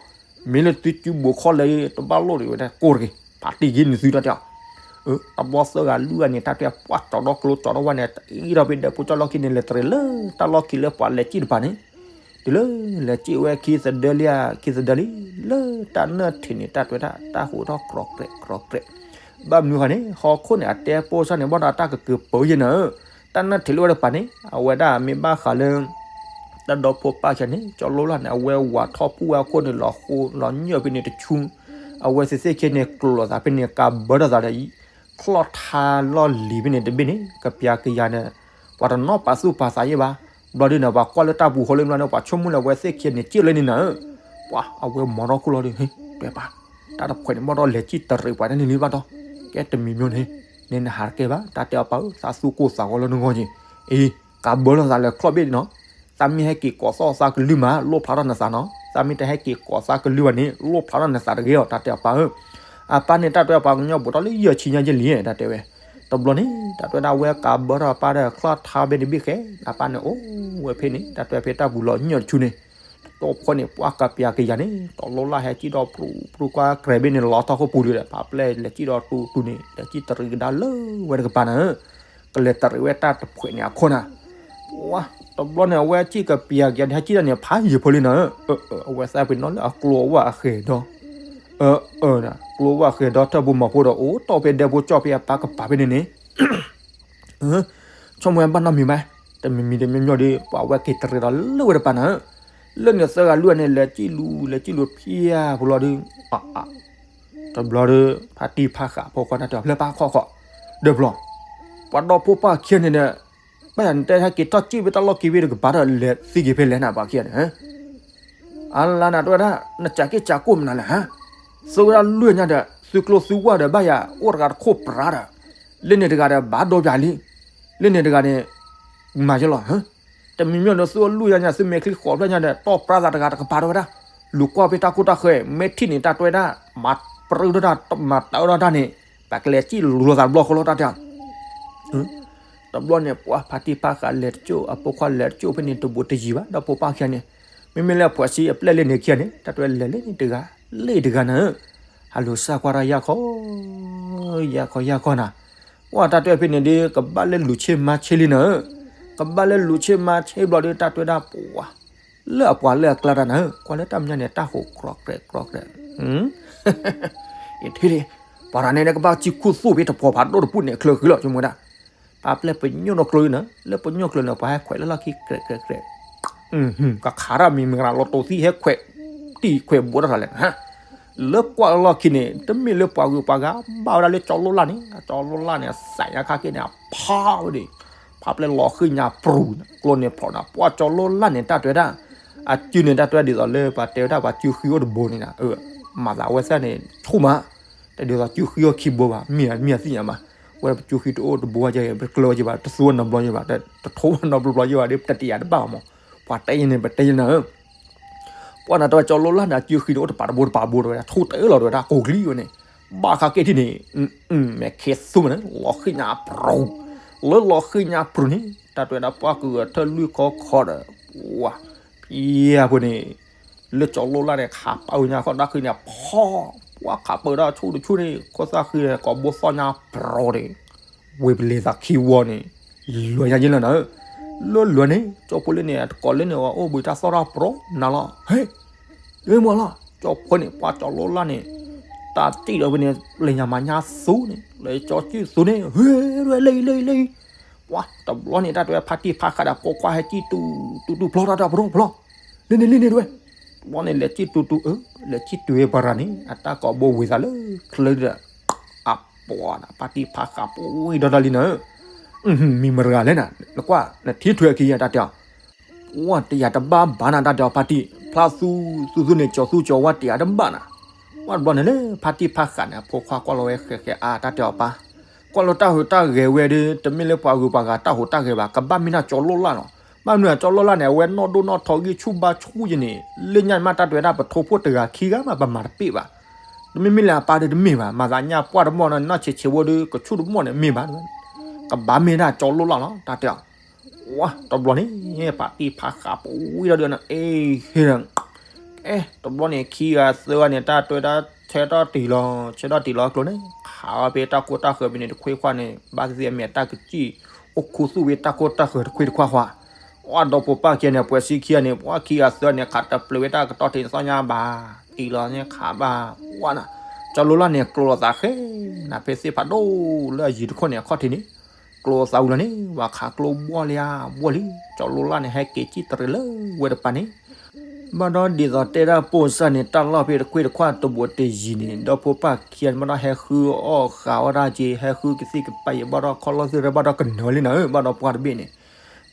မ့ၢ်လၢသုစုဘိးခီၣ်လဲၤတဘၣ်လိၣ်တဂ့ၤဝဲဒၣ်ကိၢ်တဂ့ၤ, ဖးတံၢ်ယ့ၢ်န့ၣ်သုတၢ်တဲအီၤ, တဘျီသၢဂၤလွံၢ်ဂၤန့ၣ် တၢ်တဲပှၢ်ကၠီၤဒီကျိကၠီၤဒီဝါန့ၣ် အံၤဒီးဖဲဒၢးဖိကၠီလီၢ်ခံန့ၣ် လဲၤတရံးလၢတၢ်လီၢ်ခံလၢပှၤလဲၤစံၣ်တပၤန့ၣ် တုၤလၢလဲၤစံၣ်ဝဲခံသဒၢလံဧါ ခံသဒၢလံ လၢတၢ်နၢၣ်ထံးန့ၣ် တၢ်တဲဝဲဒၣ် တၢ်ဟူးထီၣ်ကြီးကြဲးကြီးကြဲး ဘၣ်မနုၤဃီန့ၣ် ဟီၣ်ခိၣ်န့ၣ် အတဲပိၢ်စၢ်န့ၣ် ဘၣ်ဒီးတၢ်ကကၢၤပၢယဲၢ်နၤဧၢ, တၢ်နၢၣ်ထံးလၢဝဲတပၤန့ၣ် အဝဲဒၣ်မ့ၢ်ဘၣ်ဃးလၢ တၢ်ဒီဖိပၢ်ခံဂၤန့ၣ် ကၠီၤလိလၢ်န့ၣ် အဝဲဝးထီၣ်ပူၣ်ဝဲအခိၣ်န့ၣ် လီၤဃိလီၤညီၣ်ဖဲန့ၣ်တဆူ အဝဲသ့ၣ်သ့ၣ်ခံဂၤန့ၣ် ကျိၤလိာ်သးဖဲန့ၣ် ကးဘၢထီၣ်သးဒီး ချီၣ်ထါလီၢ်လံၤဖဲန့ၣ်တဘ့ၣ်န့ၣ် ကပျၤကယၤန့ၣ် ပှၤတနီၤပာ်သူၣ်ပာ်သးယဲၢ်ဘၣ်, ဘျီဒုန့ၣ် ပှၤကွၢ်လၢတၢ်ပူၤဃီလၢမလီၤန့ၣ် ပှၤဆိကမိၣ်လၢအဝဲသ့ၣ်ခံဂၤန့ၣ် စံၣ်လၢန့ၣ်နၤဧၢ, ပှၤအဝဲမၤထီၣ်ခိၣ်လီၤဒီး ဟ့ၣ် တဲပၢ် တၢ်တဖှဲးန့ၣ် ဘၣ်ဒီးလဲၤစံၣ်တရံးပှၤတၢ်န့ၣ်လံဘၣ်ဒီး ကဲတမံၤမံၤန့ၣ် န့ၣ်နဟးတကဲဘၣ် တၢ်တဲအီၤပၢ်ဧၢ သးသူၣ်ကိၢ်သးဂီၤလၢနဂီၢ်က့ၤ, အံၤ ကးဘၢထီၣ်သးလၢချီၣ်ဘ့ၣ်နီၤ, သးမ့ၢ်ဟဲက့ၤကိးသီၣ်သးကလုၢ်မး လိၣ်ဖျါထီၣ်နသးနီၤ, သးမ့ၢ်တဟဲက့ၤကိးသးကလုၢ်ဘၣ်န့ၣ် လိၣ်ဖျါထီၣ်နသးတဂ့ၤအီၤ တၢ်တဲအီၤပၢ်ဧၢ, အပၢ်န့ၣ် တၢ်တဲအီၤပၢ်ကညီဘူးထီၣ်လၢယဲၢ်ဆံညါယဲၢ်လံ တၢ်တဲဝဲ, တဘျီန့ၣ် တၢ်တဲဝဲဒၣ်ဝဲကးဘၢထီၣ်အပၢ်ဒီးချီၣ်ထါဘ့ၣ်တဘ့ၣ်ဃဲ အပၢ်န့ၣ်အိၣ်ဝဲဖဲန့ၣ် တၢ်တဲဝဲဖဲတၢ်ပူၤလီၤညီၣ်တဆူန့ၣ် တတီၢ်ဖီန့ၣ် ပှၤကပျၤကယၤန့ၣ် ကၠီၤလိလၢ်ဟဲစံၣ်ဒီးပြူပြူကွၢ်ကြဲးဘ့ၣ်န့ၣ် လီၤထီၣ်ခိၣ်ပူၤလံဒီး ဖးပျဲၢ်လဲၤစံၣ်ဒီးတူတူန့ၣ် လဲၤစံၣ်တရံးကဒါလၢဝဲတကပၤနၤဧၢ, ကလဲၤတရံးဝဲတၢ်တဖှဲးန့ၣ်အခိၣ်နၤ, ပှၤ တဘျီန့ၣ် အဝဲစံၣ်ကပျၤကယၤန့ၣ် ဟဲစံၣ်ဒၣ်န့ၣ် ဖးယံၤဖိလံနၤဧၢ, အဝဲသးပ့ၤနီၣ်လၢအကျိၤဝဲအဃဲၤဒီး အၢ အၢ ကျိၤဝဲအဃဲၤဒီးထၢၣ်ဘိမီၤဖိဒီး အိၣ်တီၢ်ဖဲဒဲဖိကၠီၣ်ဖဲအပၢ်ကပၤဖဲန့ၣ်န့ၣ် ဆိကမိၣ်ဝဲဘၣ်နီတမံၤဘၣ်, တမံၤမံၤတမံၤမံၤဒီး ပှၤဝဲက့ၤတရံးဒီးလၢဝဲတပၤနၤဧၢ, လၢန့ၣ်သၢဂၤလွံၢ်ဂၤန့ၣ် လဲၤစံၣ်လူၤ လဲၤစံၣ်လူၤဖျါဖိလီၤဒုး, တဘျီဒီး ဖါတံၢ်ဖါဃးဖိခွါန့ၣ်တဲအီၤ ဖျၢၣ်ပၢ်ခီၣ်ခီၣ်, ဒီးဘျီ ပှၤဒီဖိပၢ်ခံဂၤန့ၣ်ဒီး ဘၣ်ယၤနတဲဟဲက့ၤထီၣ်စံၣ်ဖဲတၢ်လီၢ်ခံဖဲတကပၤဒီး လဲၤသံက့ၤဖဲလဲၣ်နၤပှၤခံဂၤန့ၣ် အလါနၤတဲဝဲဒၣ် နစးက့ၢ်စးကိၢ်မနုၤလဲၣ်ဟါ, သုဝဲဒၣ်လွံၢ်ညါဒီး သုကျိသုဝၢ်ဒီး ဘၣ်ယၤအိၣ်တဂၤတခိၣ်ပြးဒီး, လၢန့ၣ်တဂၤဒီး ဘၣ်ဒိပၠးလံ, လၢန့ၣ်တဂၤန့ၣ် မၤယဲလီၤ, တမံၤမံၤဒီး သုလွံၢ်ညါညါ သုမဲာ်ချံဃီၤဖျၢၣ်ညါဒီး တီၢ်ပြးသးတဂၤတကပၤတဲဝဲဒၣ်, လူၤကွၢ်ဖဲတၢ်ခိၣ်တၢ်ဃၢၤ မ့ၢ်ထံၣ်န့ၣ် တၢ်တဲဝဲဒၣ် မၤပြၢထီၣ်တၢ် မၤတၢထီၣ်တၢ်န့ၣ် ပကလဲၤစံၣ်လူၤလိာ်သးတဘျီဃီလီၤ တၢ်တဲ တဘျီန့ၣ် ပှၤဖါတံၢ်ဖါဃးလဲၤတကၠိၣ် အဖိခွါလဲၤတကၠိၣ်ဖဲန့ၣ် တဘူးတယံၤဘၣ် ဒီးဖိပၢ်ခံဂၤန့ၣ်, မ့မ့ၢ်လၢအဖှဲးဆံအပျဲၢ်လၢန့ၣ်ခံဂၤန့ၣ် တၢ်တဲဝဲလဲၤလၢန့ၣ်တဂၤ လၢတဂၤနၤဧၢ, ဟးလူၤစၢ်ကွၢ်တၢ်ယၢ်ခီ, ယၢ်ခီယၢ်ခီနၤ, ပှၤတၢ်တဲဝဲဖဲန့ၣ်ဒီး ကဘၣ်လၢလူၤဆ့မၤဆ့လံနၤဧၢ, ကဘၣ်လၢလူၤဆ့မၤဆ့ဘျီဒီး တၢ်တဲဝဲဒၣ်ပှၤ လၢအပှၤလၢအကျါတၢ်နၤဧၢ, ကွၢ်လၢတၢ်မဲာ်ညါန့ၣ် တၢ်ဟူးကြီးကြဲးကြီးကြဲး ယထံၣ်လံ, ပှၤတဂၤန့ၣ် ကဘၣ်စံၣ်ခူသူၣ်ဖဲတပှီၤဖးဒိၣ်တပူၤန့ၣ် ချၢဃံလီၤ ဆိကမိၣ်ဝဲဒၣ်, ပာ်ပျဲၢ်ပညိၣ်နီၢ်ကျိနၤ, လၢပညိၣ်ကျိန့ၣ် ပှၤဟဲခွဲးလၢလီၢ်ခံကြဲးကြဲးကြဲး, ကခးတၢ်မံၤမံၤကနၤ လီၤတိၤသံဟဲခွဲး, တံၢ်ခွဲးဘိးတၢ်ထီၣ်လဲၣ်, လၢကွၢ်လၢလီၢ်ခံန့ၣ် တမ့ၢ်လၢပှၤဂုၤပှၤဂၤ ဘၣ်ဝဲဒၣ်လၢကၠီၤလိလၢ်န့ၣ်, ကၠီၤလိလၢ်န့ၣ် စးညါခါက့န့ၣ် အဖးဝဲဒၣ်, ဖးပျဲၢ်လီၤဃံၤညါပြူၤန့ၣ် ကျိန့ၣ်ဖျိးန့ၣ် ပှၤကၠီၤလိလၢ်န့ၣ် တၢ်တဲဝဲဒၣ်, အစုန့ၣ် တၢ်တဲဝဲဒ်သိးလၢ ပှၤတဲဝဲဒၣ်ပှၤစုဃံအိၣ်တဘိန့ၣ်, မၤသးအဝဲသ့ၣ်န့ၣ် ဆိၣ်မး, တၢ်ဒ်သိးစုဃံအိၣ်ခံဘိဘၣ် မ့ၢ်မ့ၢ်သ့ၣ်ညါမး, ဝဲပှၤစုဃံတအိၣ်တဘိဝဲကဲ ပကျၢၤဝဲက့ၤဘၣ် တသူဝဲနီတဘျီက့ၤဘၣ်, တထိဝဲနီတဘျီဘျီက့ၤဘၣ်ဒီး ပတတယာ်တဘၣ်မး, ပှၤတဲယဲန့ၣ် ပတဲယဲနၤဧၢ ပှၤန့ၣ်တဲဝဲကၠီၤလိလၢ်န့ၣ် အစုဃံန့ၣ် အိၣ်တပၤတဘိတပၤဘိတဲဝဲဒၣ် ဆိၣ်တဲလီၤတဲဝဲဒၣ် ကိးကလံၤဝဲန့ၣ်, ဘၣ်ခါက့ထံၣ်န့ၣ်, မဲာ်ခဲသူမးန့ၣ် လီၤဃံၤညါပြူၤ, လၢလီၤဃံၤညါပြူၤန့ၣ် တၢ်တဲဝဲဒၣ်ပှၤကဂဲၤထၢၣ်လွံၢ်ခီခီဒီး, ပှၤ, ဖံယၤဖိန့ၣ်, လၢကၠီၤလိလၢ်န့ၣ် ခးပၢညါခီၣ်တၢ်ဃံၤန့ၣ် ဖီ, ပှၤခးပၢတၢ်ဆူၣ်တဆူၣ်န့ၣ် ခိၣ်သၣ်ဃံန့ၣ် ကိးဘိသီၣ်ညါပြူၤန့ၣ် ဝ့ၢ်ပလံၤသးခံဝီန့ၣ်, လွဲညါယဲလီၤနၤဧၢ, လၢလွဲန့ၣ် ကၠီဖိလၢန့ၣ် တကိးလၢန့ၣ် အိၣ်ဘှံးတၢ်သီၣ်တၢ်ပြူၤနၤလီၤ, ဟဲ, မ့ၢ်မ့ၢ်လီၤ, ကၠီဖိန့ၣ် ပှၤကၠီၤလိလၢ်န့ၣ်, တၢ်တံၢ်ဒီးဖဲန့ၣ် လၢညါမၤညါသူန့ၣ် လၢကၠီစုသူန့ၣ် ဟဲ, လၢအံၤ လၢအံၤ လၢအံၤ, ပှၤတဘျီန့ၣ် တၢ်တဲဝဲဖါတံၢ်ဖါဃးဒီးပိာ်ခွါဟဲကံၣ်တူၤ, တူၤတူၤဖျီတၢ်တၢ်ပြူၤဖျီ, လၢန့ၣ် လၢန့ၣ်တဲဝဲ, တဘျီန့ၣ်လဲၤကံၣ်တူၤတူၤဧၢ, လဲၤကံၣ်တူၤဝဲပှၤရၤန့ၣ် အတၢ်ကိးဘိဝ့ၤသးလၢချၢဒီး, အပှၤဒၣ် ဖါတံၢ်ဖါဃးပူၤဝံၤဒီးတၢ်လံနၤဧၢ, မံၤမတဂၤလဲၣ်နၤ, နကွၢ် နထံၣ်ထွဲအခံဂၤတၢ်တဲအီၤ ပှၤတယာ်တဘၣ်ဘၣ်နၤ တၢ်တဲအီၤဖါတံၢ်, ဖျါသူသူသူန့ၣ် ကၠီသူကၠီဝါတယာ်တဘၣ်နၤ, ပှၤတဘျီန့ၣ်လၢ ဖါတံၢ်ဖါဃးန့ၣ် အဖိခွါကွၢ်လီၤဝဲဃဲၤဃဲၤအါ တၢ်တဲအီၤပၢ်, ကွၢ်လီၤတၢ်ဟူးတၢ်ဂဲၤဝဲဒီး တမ့ၢ်လၢပှၤဂုၤပှၤဂၤတၢ်ဟူးတၢ်ဂဲၤဘၣ်, ကဘၣ်မ့ၢ်ဒၣ်ကၠီၤလိလၢ်လီၤ, ဘၣ်မနုၤကၠီၤလိလၢ်န့ၣ် အဝဲနီၢ်ဒိၣ်နီၢ်ထီဂံၢ်ဆူၣ်ဘါဆူၣ်ယဲန့ၣ်, လၢညါမးတၢ်တဲဝဲဒၣ်ပထိၣ်ဖိတဂၤခံဂၤမး ပမၤတပ့ၢ်ဘၣ်, တမ့မ့ၢ်လၢအပၢ်ဒီးတမ့ၢ်ဘၣ်, မၤသးညါပှၢ်တမီၢ်န့ၣ် နီၢ်ဆံးဆံးဖိဒီး ကဆူၣ်တမီၢ်န့ၣ်မ့ၢ်ဘၣ်, ကဘၣ်မ့ၢ်ဒၣ်ကၠီၤလိလၢ်လီၤ တၢ်တဲအီၤ ဝါတဘျီန့ၣ် ဖါတံၢ်ဖါဃးပူၤဝံၤဒီးဒုးန့ၣ် အ့ ဟ့ၣ်ဒီး အဲ တဘျီန့ၣ် ခံဂၤသၢဂၤန့ၣ် တၢ်တဲဝဲဒၣ် ဆဲးထီၣ်တံၢ်လီၤ ဆဲးထီၣ်တံၢ်လီၤကျိၤန့ၣ် ခးအီၤဖဲတၢ်ခိတၢ်ဃၢၤဖဲန့ၣ် တခွ့ခွါန့ၣ် ဘၣ်သ့ၣ်သ့ၣ်အမဲာ်တၢ်ကစံၣ် အိၣ်ခူသူၣ်ဖဲတၢ်ခိတၢ်ဃၢၤတခွ့တခွါခွါ အီၣ်ဒီဖိပၢ်ခံဂၤန့ၣ် ပှဲၤဆံခံဂၤန့ၣ် ပှၤခံဂၤသၢန့ၣ် ခးတပျုာ်ဝဲတၢ်ကတီၢ်ထံးန့ၣ် သီၣ်ညါဘၣ် တံၢ်လီၤန့ၣ်ခးဘၣ် ဝါနၤ ကၠီလိလၢ်န့ၣ် ကျိၤလိာ်သးဃဲ နၤဖဲသ့ၣ်ဖးဒိၣ်လၢအယံၤတခိၣ်န့ၣ်အခီၣ်ထံးန့ၣ် ကျိၤသးဝံၤလီၤန့ၣ် ဝၤခးကျိဘှီၣ်လံဧါ ဘှီၣ်လံ ကၠီလိလၢ်န့ၣ် ဟဲက့ၤစံၣ်တရံးလၢဝဲတပၤန့ၣ် ဘၣ်ဒီးဒ်သိးတဲဒၣ်ပိၢ်စၢ်န့ၣ် တၢ်လီၢ်ဖဲတခွ့တခွါတဘိးတယံၤန့ၣ် ဒီဖိပၢ်ခံဂၤန့ၣ် ဘၣ်ဒီးဟဲဃုအီၣ်ဃာ်ဝဲဒၣ်က့ၤ ဟဲဃုကသံၣ်ကပၤယံၤ ဘၣ်ဒီးခီၣ်လီၢ်သ့ၣ်ရၢ ဘၣ်ဒီးကနၢၤလံနၤဧၢ ဘၣ်ဒီးပှၢ်တဘ့ၣ်န့ၣ်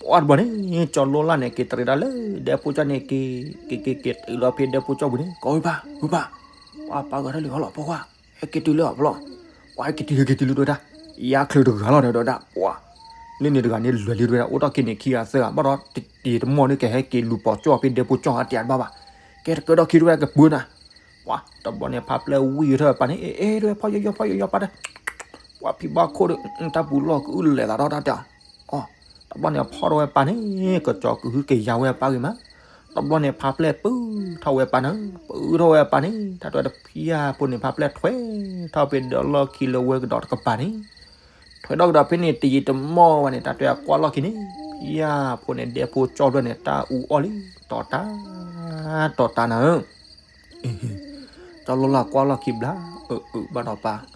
ပှၢ်တဘိးန့ၣ် ကၠီလိလၢ်န့ၣ် က့ၤတရံးဒၣ်လၢ ဒဲဖိကၠီန့ၣ်က့ၤ က့ၤက့ၤက့ၤတုၤလီၤဖဲဒဲဖိကၠီပူၤန့ၣ် ကီဝဲပၢ် ဝဲပၢ် ပှၤပာ်ဂၤထီၣ်လံဟီလီၤ ဖိခွါ ဟဲက့ၤတုၤလၢအဖျီၣ် ပှၤဟဲက့ၤတုၤလၢက့ၤတုၤလၢဒိၣ်တၢ် ယါချုးတဂၤလီၤဒီးဒၣ် ပှၤ လၢန့ၣ်တဂၤန့ၣ် လွဲၤလံတဝဲဒၣ် အိၣ်ထီၣ်က့ၤန့ၣ်ခံဂၤသၢဂၤ ဘၣ်ဒီးတံၤတမီၢ်ဒ်ကဟဲက့ၤလူၤပိာ်ကၠီဖဲဒဲဖိကၠီအတၢ်တဘၣ်ဘၣ် ကဲတကၢထီၣ်ခံတဝဲကပၢနၤ ပှၤတဘျီန့ၣ် ဖးပျဲၢ်ဝံၣ်ထီၣ်ဝဲပၢ်န့ၣ် အ့ အ့ တဝဲဖီယီယီဖီယီယီပၢ်တဲ ပှၤဖံးဘၣ်ခိၣ်ဒီး တၢ်ပူၤလီၢ်ကအုၣ်လဲၤသးထီၣ်တၢ်တဲအီၤ တဘျီန့ၣ် ဖီၣ်ထီၣ်ဝဲပၢ်န့ၣ် ကစီၤကဟုကယာ်ဝဲပၢ်ဂ့ၤမး တဘျီန့ၣ် ဖးပျဲၢ်ပုၢ်ထီၣ်ဝဲပၢ်န့ၣ် ပုၢ်ထီၣ်ဝဲပၢ်န့ၣ် တၢ်တဲတဖျၢၣ်ဖိန့ၣ် ဖးပျဲၢ်ထွဲထီၣ်ဖဲဒီးလီၢ်ခံလၢဝဲကဒီးတကပၤန့ၣ် ထွဲထီၣ်ကဒီးဖဲန့ၣ် တယံာ်တမီၢ်ဝဲန့ၣ် တၢ်တဲကွၢ်လီၢ်ခံန့ၣ် ဖျၢၣ်ဖိန့ၣ် ဒဲဖိကၠီဖျၢၣ်န့ၣ် တၢ်အူအီၣ်လံ တီၤတၢ် တီၤတၢ်နၤဧၢ ကၠီလိလၢ်ကွၢ်လီၢ်ခံဘျါ အၢ အၢ ဘၣ်ဒီးပၢ်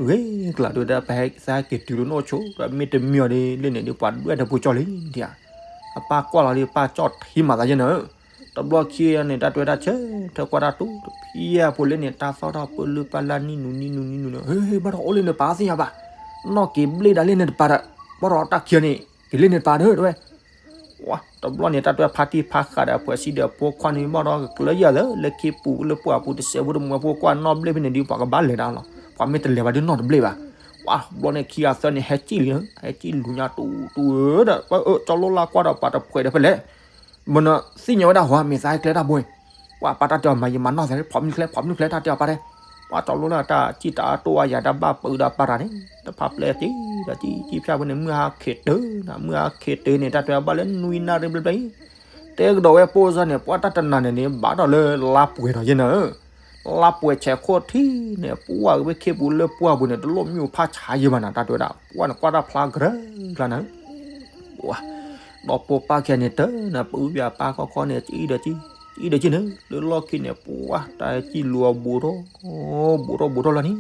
ဂ့ၤကလၤဒုးဒၣ် ပဟဲသးက့ၤတုၤလၢနအိၣ်ဆိ ဒီးမ့ၢ်တမံၤအီၤဒ်လဲၣ်န့ၣ်ဒ် ပှၤဒွဲၣ်ဒီးဖိကၠီလံဒ်ဧါ အပၢ်ကွၢ်လီၤလံ ပၢ်ကၠီၣ်ထံမၤသးယဲၢ်နၤဧၢ တဘျီခံန့ၣ် တၢ်တဲဝဲဒၣ်ဆၢ ထၢကွၢ်တၢ်တူၢ်တဖျၢၣ်ဖိလၢန့ၣ် တၢ်သီၣ်ထီၣ်ပၢလၢပၢ်လၢနံၣ်နူနံၣ်နူနံၣ်နူန့ၣ် ဟ့ ဘၣ်ဒီးအိၣ်လၢန့ၣ်ပၢ်သ့ၣ်ညါဘၣ် နီၢ်က့ၤဘျ့ၣ်ဒၣ်လၢန့ၣ်တပၤဒီး ဘၣ်ဒီးတၢ်ခံဂၤန့ၣ် က့ၤလၢန့ၣ်တပၤဒီး တဝဲ တဘျီန့ၣ် တၢ်တဲဖါတံၢ်ဖါဃးဒီးအဖိဆံးဒီးအဖိခွါန့ၣ် ဘၣ်ဒီးကကျၢယၤလၢ လၢခ့ပူၤလၢပှၢ်ပူၤ တစဲးဖိတမူအဖိကွၢ်နီၣ်ဘျ့ၣ်ဖဲန့ၣ်ဒ် ပှၤကဘၣ်လဲၤဒၣ်လီၤ ပှၤမ့ၢ်တလဲၤဘၣ်ဒ်နီၣ်တဘျ့ၣ်ဘၣ် ပှၤတဘျီန့ၣ်ခံဂၤသၢန့ၣ် ဟဲစံၣ်လံ ဟဲစံၣ်လူၤညါတူတူဒီး ပှၤအၢ ကၠီလိလၢ်ကွၢ်ဒီးပှၤတဖှဲးဒီးဖဲလဲၣ် မနုၤသ့ၣ်ညါဝဲဒၣ်ဟီ မ့ၢ်သးဟဲကျဲတၢ်ဘိ ပှၤပၢ်တၢ်တဲအီၤမၤယံာ်မၤနီၢ်သး ဖီမနုၤကျဲ ဖီမနုၤကျဲ တၢ်တဲအီၤပၢ်တဲ ပှၤကၠီလိလၢ်တၢ်စံၣ်တၢ်အတိၢ်အါယၤတၢ်ဘၣ်ပၢဒီးပၢ်တၢ်န့ၣ် တဖၣ်ပျဲၢ်တံၢ်ဒီးစံၣ် စံၣ်ဖျၢၣ်ဖိန့ၣ် မုၢ်ဟါခ့တုၤနၤ မုၢ်ဟါခ့တုၤန့ၣ် တၢ်တဲဘၣ်လၢနွံနၣ်ရံၣ်ဘျဲၣ်ဘျဲၣ်အံၤ တဲကဒီးဝဲပိၢ်စၢ်န့ၣ် ပှၤတၢ်တနၤန့ၣ်န့ၣ် ဘၣ်ဒီးလၢလါပှဲၤဒီးယဲၢ်နၤဧၢ လါပှဲၤဆဲးခိၣ်ထံန့ၣ် ပှၢ်က့ၤဖဲခ့ပူၤလၢပှၢ်ပူၤန့ၣ် တလိၣ်မ့ၣ်အူဖးဆါယဲၢ်ဘၣ်နၤ တၢ်တဲဝဲဒၣ် ပှၢ်န့ၣ်ကွၢ်တၢ်ဖျါကရၢကလါနၤဧၢ ပှၤ ဒီဖိပၢ်ခံဂၤန့ၣ်တၢ်နၤ ပၢဝဲပၢ်ခီခီန့ၣ် စံၣ်ဒီးစံၣ် စံၣ်ဒီးစံၣ်န့ၣ် လၢလီၢ်ခံန့ၣ် ပှၤတၢ်စံၣ်လူၤအီၤဘူးထီၣ် ဘူးထီၣ်ဘူးထီၣ်လီၤန့ၣ်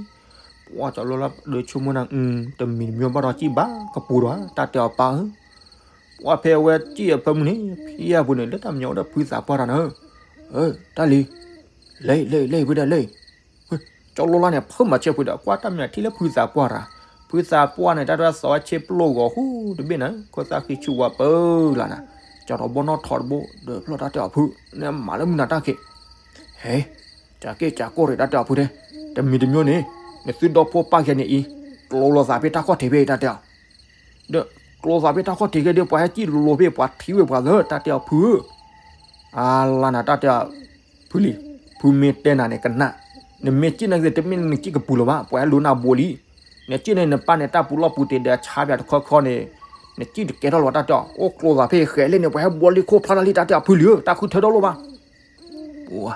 ပှၤကၠီလိလၢ်ဒီးဆိကမိၣ်နၤ တမံၤတမံၤဘၣ်ဒီးစံၣ်ဘၣ်ကပူၤဒီး တၢ်တဲအီၤပၢ်ဧၢ ပှၤဖဲအဝဲစံၣ်အဖၢမုၢ်န့ၣ် ဖဲအပူၤန့ၣ် လၢတၢ်မညီအိၣ်ဒီးဖုသးပှၢ်တၢ်နၤဧၢ တၢ်လံ လဲၤ လဲၤ လဲၤ ဝဲဒၣ်လဲၤ ကၠီလိလၢ်န့ၣ် ဖုမၤဆဲးဖုဒီး ကွၢ်တၢ်မၤထံၣ်လၢဖုသးပှၢ်တၢ် ဖုသးပှၢ်န့ၣ် တၢ်တၢ်သီဝဲဆ့ပျိၢ်ဂီၤဟူတဘ့ၣ်နၤ ခိၣ်သၣ်ဃံဆူၣ်ဝါပၢလၢ်နၤ ကၠီထီၣ်ဘီနီၣ်ထီၣ်တဘိ ဒီးဖျီၣ်တၢ်တဲအီၤဖု နမၤလၢမုၢ်နၤတၢ်ခံး ဟဲ ကၠးက့ၢ်ကၠးကီၢ်ရ့ၣ်တၢ်တဲအီၤဖုတဲ တမံၤတမံၤန့ၣ် နသုဒီဖိပၢ်ခံဂၤန့ၣ်အံၤ ကျိလိာ်သးဖဲတၢ်ခီၣ်ထံးဖဲအံၤတၢ်တဲအီၤ ဒီးကျိလိာ်သးဖဲတၢ်ခီၣ်ထံးခဲဒီး ပှၤဟဲစံၣ်လိၤလိၤဖဲပှၤထံၣ်ဝဲပှၤလၢတၢ်တဲအီၤဖုဧၢ အါလါနၤတၢ်တဲအီၤ ဖုလံၤ ဖုမ့ၢ်တဲနၤန့ၣ်ကနၣ် နမ့ၢ်စံၣ်န့ၣ်က့ၤတမ့ၢ်နစံၣ်ကပူၤလၢၤဘၣ် ပှၤဟဲလိၤနၤဘိလံ နစံၣ်န့ၣ်နပၢ်န့ၣ် တၢ်ပူၤလီၢ်ပူၤတ့ၢ်ဒီးဆါပၠးတခီခီန့ၣ် နစံၣ်တကဲထီၣ်လၢၤဘၣ်တၢ်တဲအီၤ အိၣ်ကျိလိာ်သးဖဲဃဲးလဲၣ်န့ၣ် ပှၤဟဲဘှီလံခိၣ်ဖျါတၢ်လံတၢ်တဲအီၤဖုလံဧၢ တၢ်ဃုထၢထီၣ်လိာ်ဘၣ် ပှၤ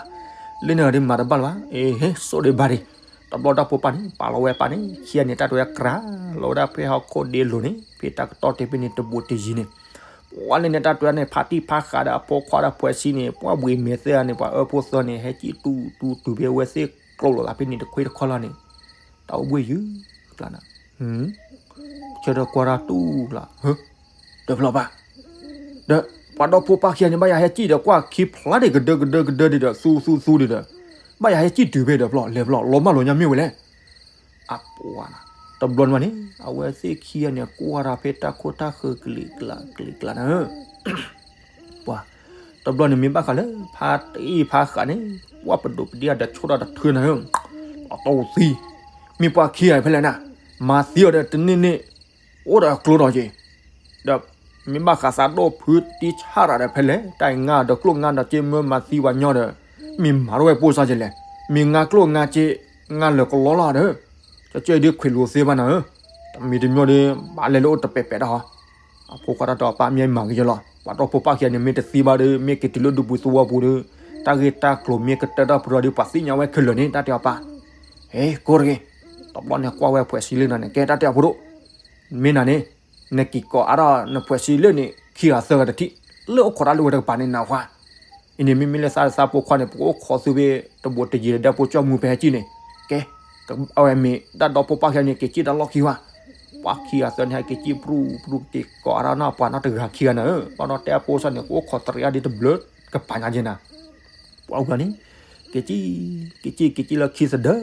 လၢန့ၣ်ဒီးမၤတဘၣ်လၢၤဘၣ် အ့ဟ့ စိၣ်ဒံးဘၣ်ဒံး တဘျီတၢ်ဖိပၢ်န့ၣ် ပာ်လီၤဝဲပၢ်န့ၣ် ခံဂၤန့ၣ် တၢ်တဲဝဲကြၢး လီၤဝဲဒၣ်ဖဲဟီၣ်ခိၣ်ဒ့လိၤန့ၣ် ဖဲတၢ်ကတီၢ်တဲဖဲန့ၣ် တဘိးတယံၤန့ၣ် ပှၤလၢန့ၣ် တၢ်တဲဝဲန့ၣ် ဖါတံၢ်ဖါဃးဒီးအဖိခွါဒီးဖှဲးဆံးန့ၣ် ပှၤဘှံးမဲာ်သၢဂၤန့ၣ် ပှၤအၢဖိသၢန့ၣ် ဟဲစံၣ်တူၢ်တူၢ်တူၢ်ဖဲဝဲသ့ၣ်ကျိလိာ်သးဖဲန့ၣ် တခွ့တခီလီၤန့ၣ် တၢ်အိၣ်ဘှံးယုၢ်ကျါနၤ ဆၢထၢၣ်ကွၢ်တၢ်တူၢ်လီၤ ဒီးဖျီၣ်ဘၣ် ဒီး ပှၤဒီဖိပၢ်ခံဂၤန့ၣ် ဘၣ်ယၤဟဲစံၣ်ဒီးကွၢ်ခံဖျါဒံးကဒၢကဒၢကဒၢဒံးဒီး သူသူသူဒံးဒီး ဘၣ်ယၤဟဲစံၣ်တုၤဖဲဒီးဖျီၣ် လဲၤဖျီၣ် လီၤမၢ်လီၤညါမ့ၢ်ဝဲလဲၣ် အပှၤနၤ တဘျီန့ၣ်ဘၣ်န့ၣ် အဝဲသ့ၣ်ခံဂၤန့ၣ် ကွၢ်တၢ်ဖဲတၢ်ခိၣ်တၢ်ဃၢၤကလံၤကျါကလံၤကျါနၤဧၢ ပှၤ တဘျီန့ၣ်မ့ၢ်ဘၣ်ဃးလၢ ဖါတံၢ်ဖါဃးန့ၣ် ပှၤပဒိၣ်ပဒ့ဒီးဆိၣ်ထီၣ်တထၢနၤဧၢ အတီၢ်သံ မ့ၢ်ပှၤခံဂၤဖဲလဲၣ်နၤ မၤသံအီၤဒီးတန့ၢ်န့ၢ် အိၣ်ဒီးအကျိဒီးက့ၤ ဒီး မ့ၢ်ဘၣ်ဃးသးဒိၣ်ဖုတံၢ်ဆၣ်ရၤဒီးဖဲလဲၣ် တၢ်အံၤငါဒီးကျိၣ်ငါဒီးက့မၢမၤသံပှၤညီဒီး မ့ၢ်မၤထီၣ်ဝဲပိၢ်စၢ်ကလဲၣ် မ့ၢ်ငါကျိၣ်ငါက့ ငါလၢာ်ကလီလီၤဒီး ကကဲဒ်ခွဲးလိာ်သ့ဘၣ်နၤဧၢ တမံၤတမံၤဒီး ဘၣ်လဲၤလၢအိၣ်တပဲာ်ပဲာ်တၢ်ဟီ အဖိခွါတၢ်တဲအီၤပၢ်မ့ၢ်မၤဂ့ၤယလီၤ ပှၤဒီဖိပၢ်ခံဂၤန့ၣ် မ့ၢ်တသံဘၣ်ဒီး မ့ၢ်က့ၤတုၤလၢဒူပူၤသဝီပူၤဒီး တၢ်ဂ့ၢ်တၢ်ကျိၤမ့ၢ်ကတၢၢ်ထီၣ်ပရီဒီး ပှၤသ့ၣ်ညါဝဲခဲလၢာ်န့ၣ် တၢ်တဲအီၤပၢ် ကိးတဂ့ၤ, တဘျီန့ၣ်ကွၢ်ဝဲဖှဲးဆံလၢနၤန့ၣ် ကဲတၢ်တဲအီၤဖိဒိၣ်, မ့ၢ်နၤန့ၣ် နက့ၤကိးအါထီၣ်နဖှဲးဆံလၢန့ၣ် ခံဂၤသၢဂၤတထံၣ် လၢအိၣ်ခိးတၢ်လၢဝဲတကပၤန့ၣ် နၢ်ဟူဧါ. အံၤန့ၣ် မ့မ့ၢ်လၢသးသးဖိခွါန့ၣ် ပကအိၣ်ခိးသုဖဲတဘိးတယံၤဒီးဒဲဖိကၠီမူဖဲဟဲကံၣ်န့ၣ်, ကဲ, အဝဲမ့ၢ်တၢ်ဒီဖိပၢ်ခံဂၤန့ၣ် က့ၤကံၣ်တၢ်လီၢ်ခံဝဲ, ပှၤခံဂၤသၢန့ၣ်ဟဲက့ၤကံၣ်ပြူပြူ က့ၤကိးအါထီၣ်နီၢ်ပှၤနီတဂၤခံဂၤနၤဧၢ, ဘၣ်ဒီးတဲအဖိစၢ်န့ၣ် ကအိၣ်ခိးတရံးအါဒ်တဘျၢကပၤညါက့ၤနၤ ပှၤအူဂၤန့ၣ် က့ၤကံၣ်, က့ၤကံၣ် က့ၤကံၣ်လၢခံသဒၢ,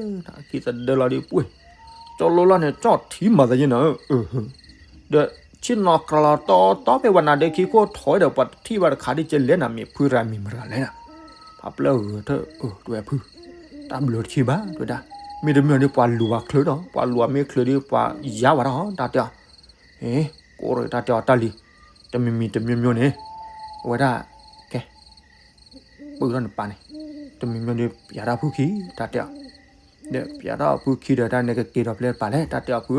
ခံသဒၢလီၤဒီးပှ့ၤ, ကၠီလိလၢ်န့ၣ် ကၠီထံမၤသးယဲနၤဧၢ, ဒီးဆ့ၣ်နီၤကြၤလီၤတီတီဖဲဝဲနၤဒီးခံခိၣ်ထီၣ်ဒီး ပှၤတထံၣ်ဘၣ်တခါဒ်ကဲလဲၣ်နၤ မ့ၢ်ဖုရၤမံၤမတၤလဲၣ်နၤ, ဖးပျဲၢ်ဂဲၤထၢၣ်, တဝဲဖု, တၢ်ဘျုးတဆံဘၣ် တဝဲဒၣ်, မ့တမ့ၢ်ဒီးပှၤလူၤဝဲချုးဒီး ပှၤလူၤဝဲမ့ၢ်ချုးဒီးပှၤယါဝဲဒၣ်ဟီ တၢ်တဲအီၤ, ကိးတၢ်တဲအီၤတၢ်လံ, တမံၤမံၤတမံၤမံၤန့ၣ်, အဝဲဒၣ်, ကဲ ပုၢ်ထီၣ်နပၢ်န့ၣ်, တမံၤမံၤဒီးပျးထီၣ်ဖုခံ တၢ်တဲအီၤ, ဒီးပျးထီၣ်ဖုခံဒီးတၢ်န့ၣ်ကက့ၤဒီးဖဲပၢ်လဲၣ် တၢ်တဲအီၤဖု,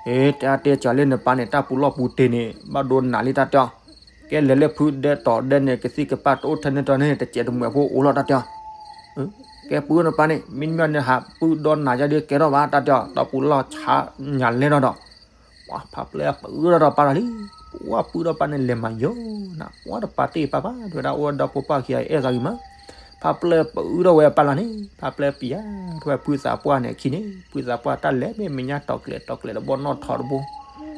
အ့ တဲအါတဲစှၤလၢနပၢ်န့ၣ် တၢ်ပူၤလီၢ်ပူၤတ့ၢ်န့ၣ် ဘၣ်ဒိနးလံ တၢ်တဲအီၤ, ကဲလဲၤလၢဖုဒဲတီၤဒဲန့ၣ် ကသံၣ်ကပၢ်တအိၣ်ထဲန့ၣ်တီၤန့ၣ် တစဲးတမှဲးဖိအိၣ်လီၤ တၢ်တဲအီၤ, ကဲပုၢ်နပၢ်န့ၣ် မ့မ့ၢ်နဟးပုၢ်ဒီနၤယါဒီးကဲထီၣ်ဘၣ် တၢ်တဲအီၤ, တၢ်ပူၤလီၢ်ဆါညါလဲၣ်ဒီး ပှၤဖးပျဲၢ်ပုၢ်ထီၣ်ဒီးပၢ်လီၤလံ, ပှၤပုၢ်ထီၣ်ပၢ်န့ၣ်လဲၤမၤယိာ်နၤ ပှၤတပာ်တ့ၢ်ပၢ်ဘၣ် တဝဲဒၣ်အိၣ်ဝဲဒီဖိပၢ်ခံဂၤအံၤအဲၣ်သးဂ့ၤမး, ဖးပျဲၢ်ပုၢ်ထီၣ်ဝဲပၢ်လီၤန့ၣ် ဖးပျဲၢ်ပျးထီၣ်ဝဲဖုသးပှၢ်န့ၣ်အခံန့ၣ် ဖုသးပှၢ်တၢ်လဲၤမ့ၢ်မဲာ်ညါတီၤကျဲၤတီၤကျဲၤတဘီနီၣ်ထီတဘိ,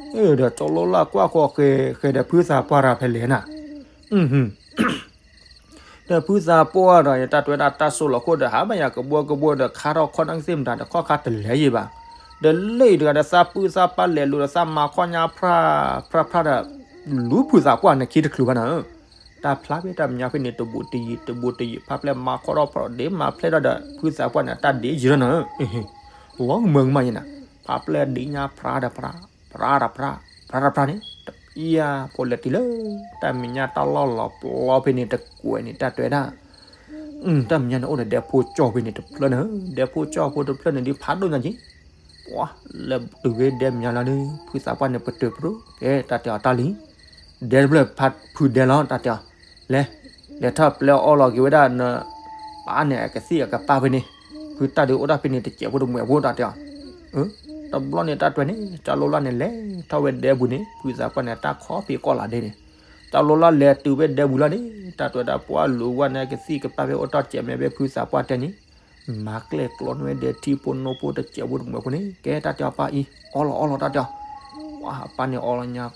ဒီးကၠီလိလၢ်ကွၢ်ဃီဃဲၤဃဲၤဒီးဖုသးပှၢ်တၢ်ဖဲလဲၣ်နၤ ဒီးဖုသးပှၢ်ဒီး ယတၢ်တွဲဒၣ်တၢ်စိၣ်လီၤခိၣ်ဒီး ဟးဘၣ်ယၤကဘှီကဘှီဒီး ခါထီၣ်ခီၣ်နၢ်ကသ့ၣ်မတၤဒီး ခီၣ်ခါတလဲၤယံၤဘၣ်, ဒီးလၢအံၤတဂၤဒီး သးပုၢ်သးပၢ်လဲၤလိၤဒီး သးမၤခီၣ်ညါဖြၣ်ဖြၣ်ဖြၣ်ဒီး လူၤဖုသးပှၢ်န့ၣ်ခံတချုးဘၣ်နၤဧၢ, တၢ်ဖျါဖဲတၢ်မဲာ်ညါဖဲန့ၣ် တဘူးတယံၤ တဘူးတယံၤ ဖးပျဲၢ်မၤခီၣ်ထီၣ်ဖီၣ်ဒ့မၤဖျဲၣ်ထီၣ်ဒီး ဖုသးပှၢ်န့ၣ်တၢ်ဒ့ယံၤထီၣ်နၤဧၢ, လီၤကမၢကမၣ်ယဲနၤ, ဖးပျဲၢ်ဒ့ညါဖြၣ်ဒီးဖြၣ် ဖြၣ်တဖြၣ် ဖြၣ်တဖြၣ်န့ၣ် တပျၢ်ဖိလဲၤတုၤလၢ တၢ်မဲာ်ညါတၢ်လီၢ်လီၤပျီဖဲန့ၣ် တကွဲးန့ၣ် တၢ်တွဲဒၣ်, တၢ်မဲာ်ညါန့ၣ်အိၣ်ဒီးဒဲဖိကၠီၣ်ဖဲန့ၣ်တဖျၢၣ်နၤဧၢ, ဒဲဖိကၠီၣ်ဖိတဖျၢၣ်န့ၣ်ဒ်ဖးဒိၣ်ညါက့ၤ, ပှၤလဲၤတုၤဖဲဒဲမဲာ်ညါလီၤဒီး ဖုသးပှၢ်န့ၣ်ပတုာ်ပတုာ် ကဲတၢ်တဲအီၤတၢ်လံ, ဒဲတဖျၢၣ်ဖးဖုဒဲလီၤ တၢ်တဲအီၤ, လဲၤ, လဲၤထီၣ်ပျဲအီၣ်လီၤက့ၤဝဲဒၣ်န ပၢ်န့ၣ်အကသံၣ်အကပၢ်ဖဲန့ၣ်, ဖုတၢ်ဒုးအိၣ်ဒၣ်ဖဲန့ၣ် တစဲးဖိတမှဲးဖိ တၢ်တဲအီၤ, တဘျီန့ၣ်တၢ်တွဲန့ၣ် ကၠီလိလၢ်န့ၣ်လဲၤထီၣ်ဝဲဒဲပူၤန့ၣ် ဖုသးပှၢ်န့ၣ်တၢ်ခီဖံးကီၢ်လီၤဒ့န့ၣ်, ကၠီလိလၢ်လဲၤတုၤဝဲဒဲပူၤလီၤန့ၣ် တၢ်တွဲဒၣ်ပှၤလူၤဝဲန့ၣ် ကသံၣ်ကပၢ်ဖဲအိၣ်တၢ်စဲးမဲာ်ဖဲဖုသးပှၢ်တဲန့ၣ်, မၤကျဲၣ်ကျီန့ၢ်ဝဲဒဲထံဖိနိဖိတစဲးဖိတမှဲးဖိန့ၣ် ကဲတၢ်တဲအီၤပၢ်အံၤ အီလီၤအီလီၤ တၢ်တဲအီၤ, ပၢ်န့ၣ်အီလီၤညါ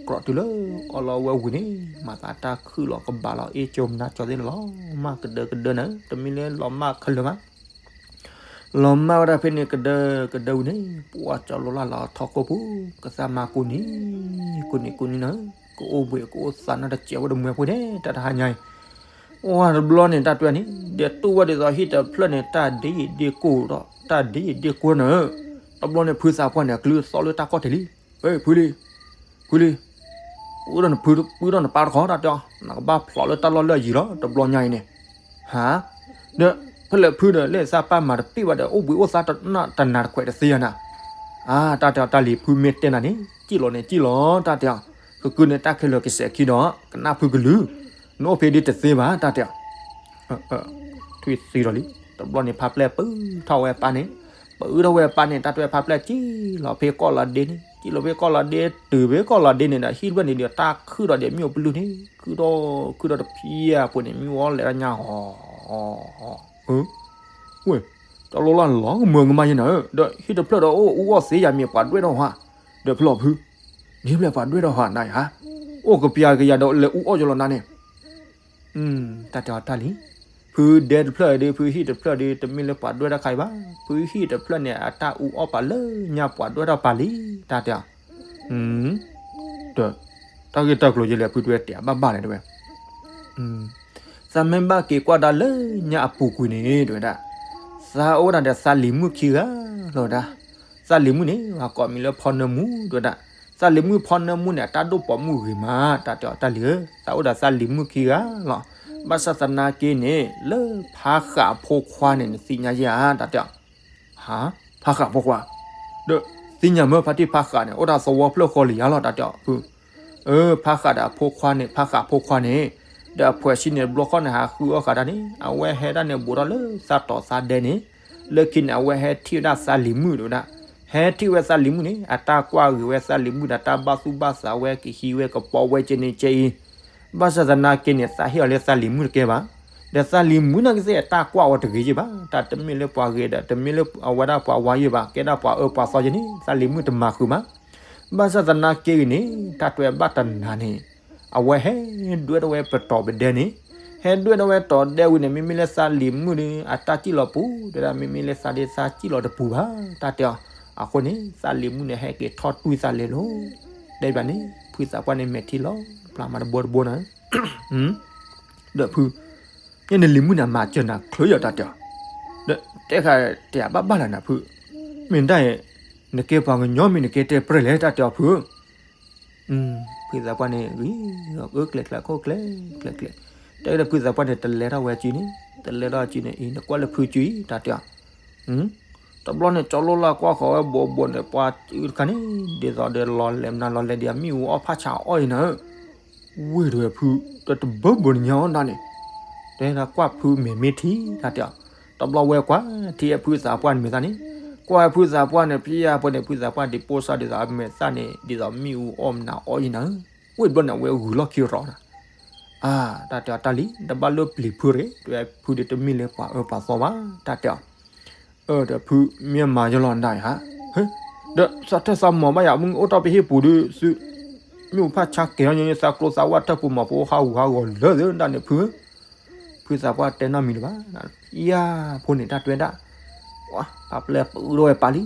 ကြိး, ကြိးတုၤလၢ အီလီၤဝဲဝံၤန့ၣ် မၤသးတၢ်ခုၣ်လီၤကဘၣ်လီၤ အ့ၣ်ကၠိမနါကၠိသ့ၣ်န့ၣ်လီၤမၢ်ကဒၢကဒၢနၤဧၢ, တမ့ၢ်လၢလီၤမၢ်ခဲလၢာ်ဘၣ်, လီၤမၢ်ဝဲဒၣ်ဖဲန့ၣ်ကဒၢကဒၢဝံၤန့ၣ် ပှၤကၠီလိလၢ်လီၤထီၣ်ကိၢ်ပူၤ ကသးမၤကူနံၤ, ကူနံၤကူနံၤနၤဧၢ, ကအိၣ်ဘှံးကအိၣ်သါနီတစဲးဖိတမှဲးဖိဒဲး တၢ်တဟါညါအံၤ ဝဲတဘျီန့ၣ် တၢ်တွဲန့ၣ် ဒဲးတူၢ်ဝဲဒ်သိးဟံၣ်တဖျၢၣ်န့ၣ် တၢ်ဒ့ယံာ်ဒ့ၣ်ကိၢ်ဒီး တၢ်ဒ့ယံာ်ဒ့ၣ်ကိၢ်နၤဧၢ, တဘျီန့ၣ် ဖုသးပှၢ်န့ၣ်အကလုၢ်သီလၢတၢ်ကီၢ်တ့ၢ်လံ, ဖုလံ, ဖုလံ, ပုၢ်ဒီးနဖု ပုၢ်ဒီးနပၢ်တခီ တၢ်တဲအီၤ, နကဘၣ်ဖျိးလၢတၢ်လီၢ်လၢအယံၤလီၤ တဘျီညါအံၤန့ၣ်, ဟါ, ဒီး ဖဲလဲၣ်ဖုဒီး လၢသးပၢ်မၤတပ့ၢ်ဘၣ်ဒီး အိၣ်ဘှံးအိၣ်သါတနၢ်တနၤတခွဲးတသ့ဧါနၤ, အါ တၢ်တဲအီၤတၢ်လံၤ ဖုမ့ၢ်တဲနၤန့ၣ် ကံၣ်လီၤန့ၣ်ကံၣ်လီၤ တၢ်တဲအီၤ, ကကုန့ၣ်တၢ်ခဲလၢာ်ကစဲးခံဒီး ကနၣ်ဖုကလုၢ်, နအိၣ်ဖဲဒ်တသ့ဘၣ် တၢ်တဲအီၤ ထွံၣ်သံဒီးလံ, တဘျီန့ၣ် ဖးပျဲၢ်ပုၢ်ထီၣ်ဝဲပၢ်န့ၣ်, ပုၢ်ထီၣ်ဝဲပၢ်န့ၣ် တၢ်တွဲဖးပျဲၢ်ကံၣ်လီၤဖဲကီၢ်လီၤဒ့န့ၣ် ကံၣ်လီၤဖဲကီၢ်လီၤဒ့ တုၤဖဲကီၢ်လီၤဒ့န့ၣ်ဒီး ဟံၣ်တဖျၢၣ်န့ၣ်ဒီး တၢ်ခုၣ်ဒီးဒဲးမ့ၣ်အူပလုၢ်န့ၣ် ခုၣ်ဒီးခုၣ်ဒီးတဖျၢၣ်ဖိန့ၣ် မ့ၣ်အူအီၣ်လဲၤတၢ်ညါဟီ, ဝဲၢ်, တၢ်လီၢ်လၢ်လီၤကမၢကမၣ်ယဲနၤဧၢ, ဒီးဟံၣ်တဖျၢၣ်ဒီးအိၣ်အူအီၣ်သ့ယၤမ့ၢ်ပှၤဒွဲၣ်ထီၣ်ဟါ, ဒီးဖျီၣ်ဖု, ဒ်ဖျၢၣ်ပှၤဒွဲၣ်ထီၣ်ဟါနၤယါ, အိၣ်ကပျၢ်ကယၤဒီးလဲၤအူအီၣ်ယလီၤနၤန့ၣ် တၢ်တဲအီၤတၢ်လံ, ဖုဒဲတဖျၢၣ်ဒီး ဖုဟံၣ်တဖျၢၣ်ဒီး တမ့ၢ်လၢပှၤဒွဲၣ်တၢ်ခါအံၤဘၣ်, ဖုဟံၣ်တဖျၢၣ်န့ၣ် အတၢ်အူအီၣ်ပာ်လၢညါပှၤဒွဲၣ်ထီၣ်ပာ်လံ, တၢ်တဲအီၤ, ဒီး တၢ်ဂ့ၢ်တၢ်ကျိၤယဲလဲၣ် ဖုတဲဝဲတဲအဘၣ်ဘၣ်လဲၣ်တဲဝဲ သးမ့ၢ်ဘၣ်က့ၤကွၢ်ဒၣ်လၢညါအပူၤကွံာ်န့ၣ် တဲဝဲဒၣ်, သးအိၣ်ဒၣ်ဒီးသးလံၤမုၣ်ခံဂၤလီၤဝဲဒၣ်, သးလံၤမုၣ်န့ၣ် ပှၤကိးမံၤလၢဖီနၢမူ တဲဝဲဒၣ်, သးလံၤမုၣ်ဖီနၢမူန့ၣ် အတၢ်ဒိၣ်ပိာ်မုၣ်ဂ့ၤမး တၢ်တဲအီၤတၢ်လံၤဧၢ, သးအိၣ်ဒၣ်သးလံၤမုၣ်ခံဂၤလီၤ, ဘၣ်ဆၣ်သနာ်က့န့ၣ် လၢဖးဃာ်အဖိခွါန့ၣ် နသ့ၣ်ညါယဲဧါ တၢ်တဲအီၤ ဟါ, ဖးဃာ်ဖိခွါ, ဒီး သ့ၣ်ညါမ့ၢ်ဖါတံၢ်ဖးဃာ်န့ၣ် အိၣ်တၢ်သဝီဖျၢၣ်ဃီလံယါလီၤ တၢ်တဲအီၤဖု, အၢ ဖးဃာ်ဒီးအဖိခွါန့ၣ် ဖးဃာ်အဖိခွါန့ၣ်, ဒီးအဖှဲးဆံန့ၣ် တဘျီဃီန့ၣ် ဟးဃုအီၣ်ဃာ်တၢ်န့ၣ် အဝဲဟဲဒၣ်န့ၣ် ဘူးထီၣ်လၢသးတီၤသးဒဲန့ၣ်, လၢခံန့ၣ် အဝဲဟဲထံၣ်ဝဲဒၣ်သးလံၤမုၣ်ဒိၣ်ဒၣ်, ဟဲထံၣ်ဝဲသးလံၤမုၣ်န့ၣ် အတၢ်ကွၢ်ဂ့ၤဝဲသးလံၤမုၣ်ဒီး တၢ်ဘၣ်သူၣ်ဘၣ်သးဝဲ ကဟံးဝဲကပီၤဝဲကဲန့ၣ်ကဲအံၤ, ဘၣ်ဆၣ်သနာ်က့န့ၣ် သးဟ့ၣ်အီၤလၢသးလံၤမုၣ်တကဲဘၣ်, ဒီးသးလံၤမုၣ်နာ်က့သ့ၣ် တၢ်ကွၢ်အီၤတဂ့ၤယ့ၢ်ဘၣ်, တၢ်တမ့ၢ်လၢပှၤဂ့ၤဒီး တမ့ၢ်လၢအဝဲဒၣ်ပှၤဝါယ့ၢ်ဘၣ်, ကဲဒၣ်ပှၤအၢပှၤသီယ့ၢ်န့ၣ် သးလံၤမုၣ်တမၤဃုာ်ဘၣ်. ဘၣ်ဆၣ်သနာ်က့ဂ့ၤန့ၣ် တၢ်တွဲဘၣ်တနၤန့ၣ် အဝဲဟဲဒွဲၣ်ထီၣ်ဝဲပတီၢ်ပဒဲန့ၣ်, ဟဲဒွဲၣ်ထီၣ်ဝဲတီၢ်ဒဲဝံၤန့ၣ် မ့မ့ၢ်လၢသးလံၤမုၣ်ဒီး အတၢ်စံၣ်လီၤပူၤ တဲဒၣ် မ့မ့ၢ်လၢသးဒီးသးစံၣ်လီၤတပူၤဘၣ် တၢ်တဲအီၤ. အဃိန့ၣ် သးလံၤမုၣ်န့ၣ် ဟဲက့ၤထီၣ်တွံၢ်သးလဲၤလီၤ. တဲဘၣ်န့ၣ် ဖုသးပှၢ်န့ၣ် မဲာ်ထံလီၤဖျါမးတဘိတဘိနီၤ ဒီးဖု ယဲနလံၤမုၣ်န့ၣ် မၤစၢၤနၤချုးယီၤ တၢ်တဲအီၤ, ဒီးတဲဃာ်တဲဘၣ်ဘၣ်လၢနၤဖု, မ့ၢ်ဒၣ်အံၤ နကဲပှၤကညီမ့ၢ်နကဲတဲပြဲၢ်လဲၣ် တၢ်တဲအီၤဖုဧၢ. ဖုသးပှၢ်န့ၣ် ဂ့ၤအၢကျဲၤကျဲၤခိၣ်ကျဲၤကျဲၤကျဲၤ, တဲဒီးဖုသးပှၢ်န့ၣ် တလဲထီၣ်ဝဲစုန့ၣ်, တလဲထီၣ်စုန့ၣ် အံၤ နကွၢ်လၢဖုစုအံၤ တၢ်တဲအီၤ. တဘျီန့ၣ် ကၠီလိလၢ်ကွၢ်ဃီၤဝဲဘိးဘိးန့ၣ် ပှၤစုတခါန့ၣ် ဒ်သိးဒီးလီၤလဲၤမနုၤလီၤလဲၤဒီး မ့ၣ်အူအီၣ်ဖးဆါအီၣ်အံၤနၤဧၢ ဝ့ၢ်တဝဲဖု တတဘၢဘၢနညါအီၣ်ဒၣ်န့ၣ်, တဲဒၣ်ကွၢ်ဖုမဲာ်မ့ၢ်ထံ တၢ်တဲအီၤ, တဘျီဝဲကွၢ်ထံဝဲဖုသးပှၢ်န့ၣ်မဲာ်သၣ်န့ၣ်, ကွၢ်ဖုသးပှၢ်န့ၣ် ဖံယါဖိန့ၣ် ဖုသးပှၢ်ဒံးပိၢ်စၢ်ဒ်သိးအမဲာ်သၣ်န့ၣ် ဒ်သိးမ့ၣ်အူအီၣ်မနုၤအီၣ်အံၤနၤဧၢ, ဝ့ၢ်တဘျီန့ၣ် အဝဲဂုာ်လီၢ်ခံရီၤနၤ အါ, တၢ်တဲအီၤတၢ်လံ တဘၣ်လၢပျံၤဖုတဂ့ၤ, တဝဲဖုဒံးတမ့ၢ်လၢပှၤအၢပှၤသီဘၣ် တၢ်တဲအီၤ. အၢ ဒီးဖုမ့ၢ်မၤယလီၤနဒၣ်ဧါ, ဒီးသးထၢၣ်သးမီၤဘၣ်ယၤ မ့ၢ်အိၣ်တ့ၢ်ပဟံၣ်ပူၤဒုးသု, မ့ၣ်အူဖးဆါကဲၤအီၤညီညီ သးကျိသးဝၣ်တၢ်ပူၤမီၤဖိဟးဂူာ်ဟးဂီၤ လၢာ်သ့ဒၣ်န့ၣ်ဖု, ဖုသးပှၢ်တဲနီတမံၤလၢၤဘၣ်, ယါဖိန့ၣ်တၢ်တဲဝဲဒၣ်, ပှၤပျဲၢ်ပုၢ်ထီၣ်ဝဲပၢ်လံ,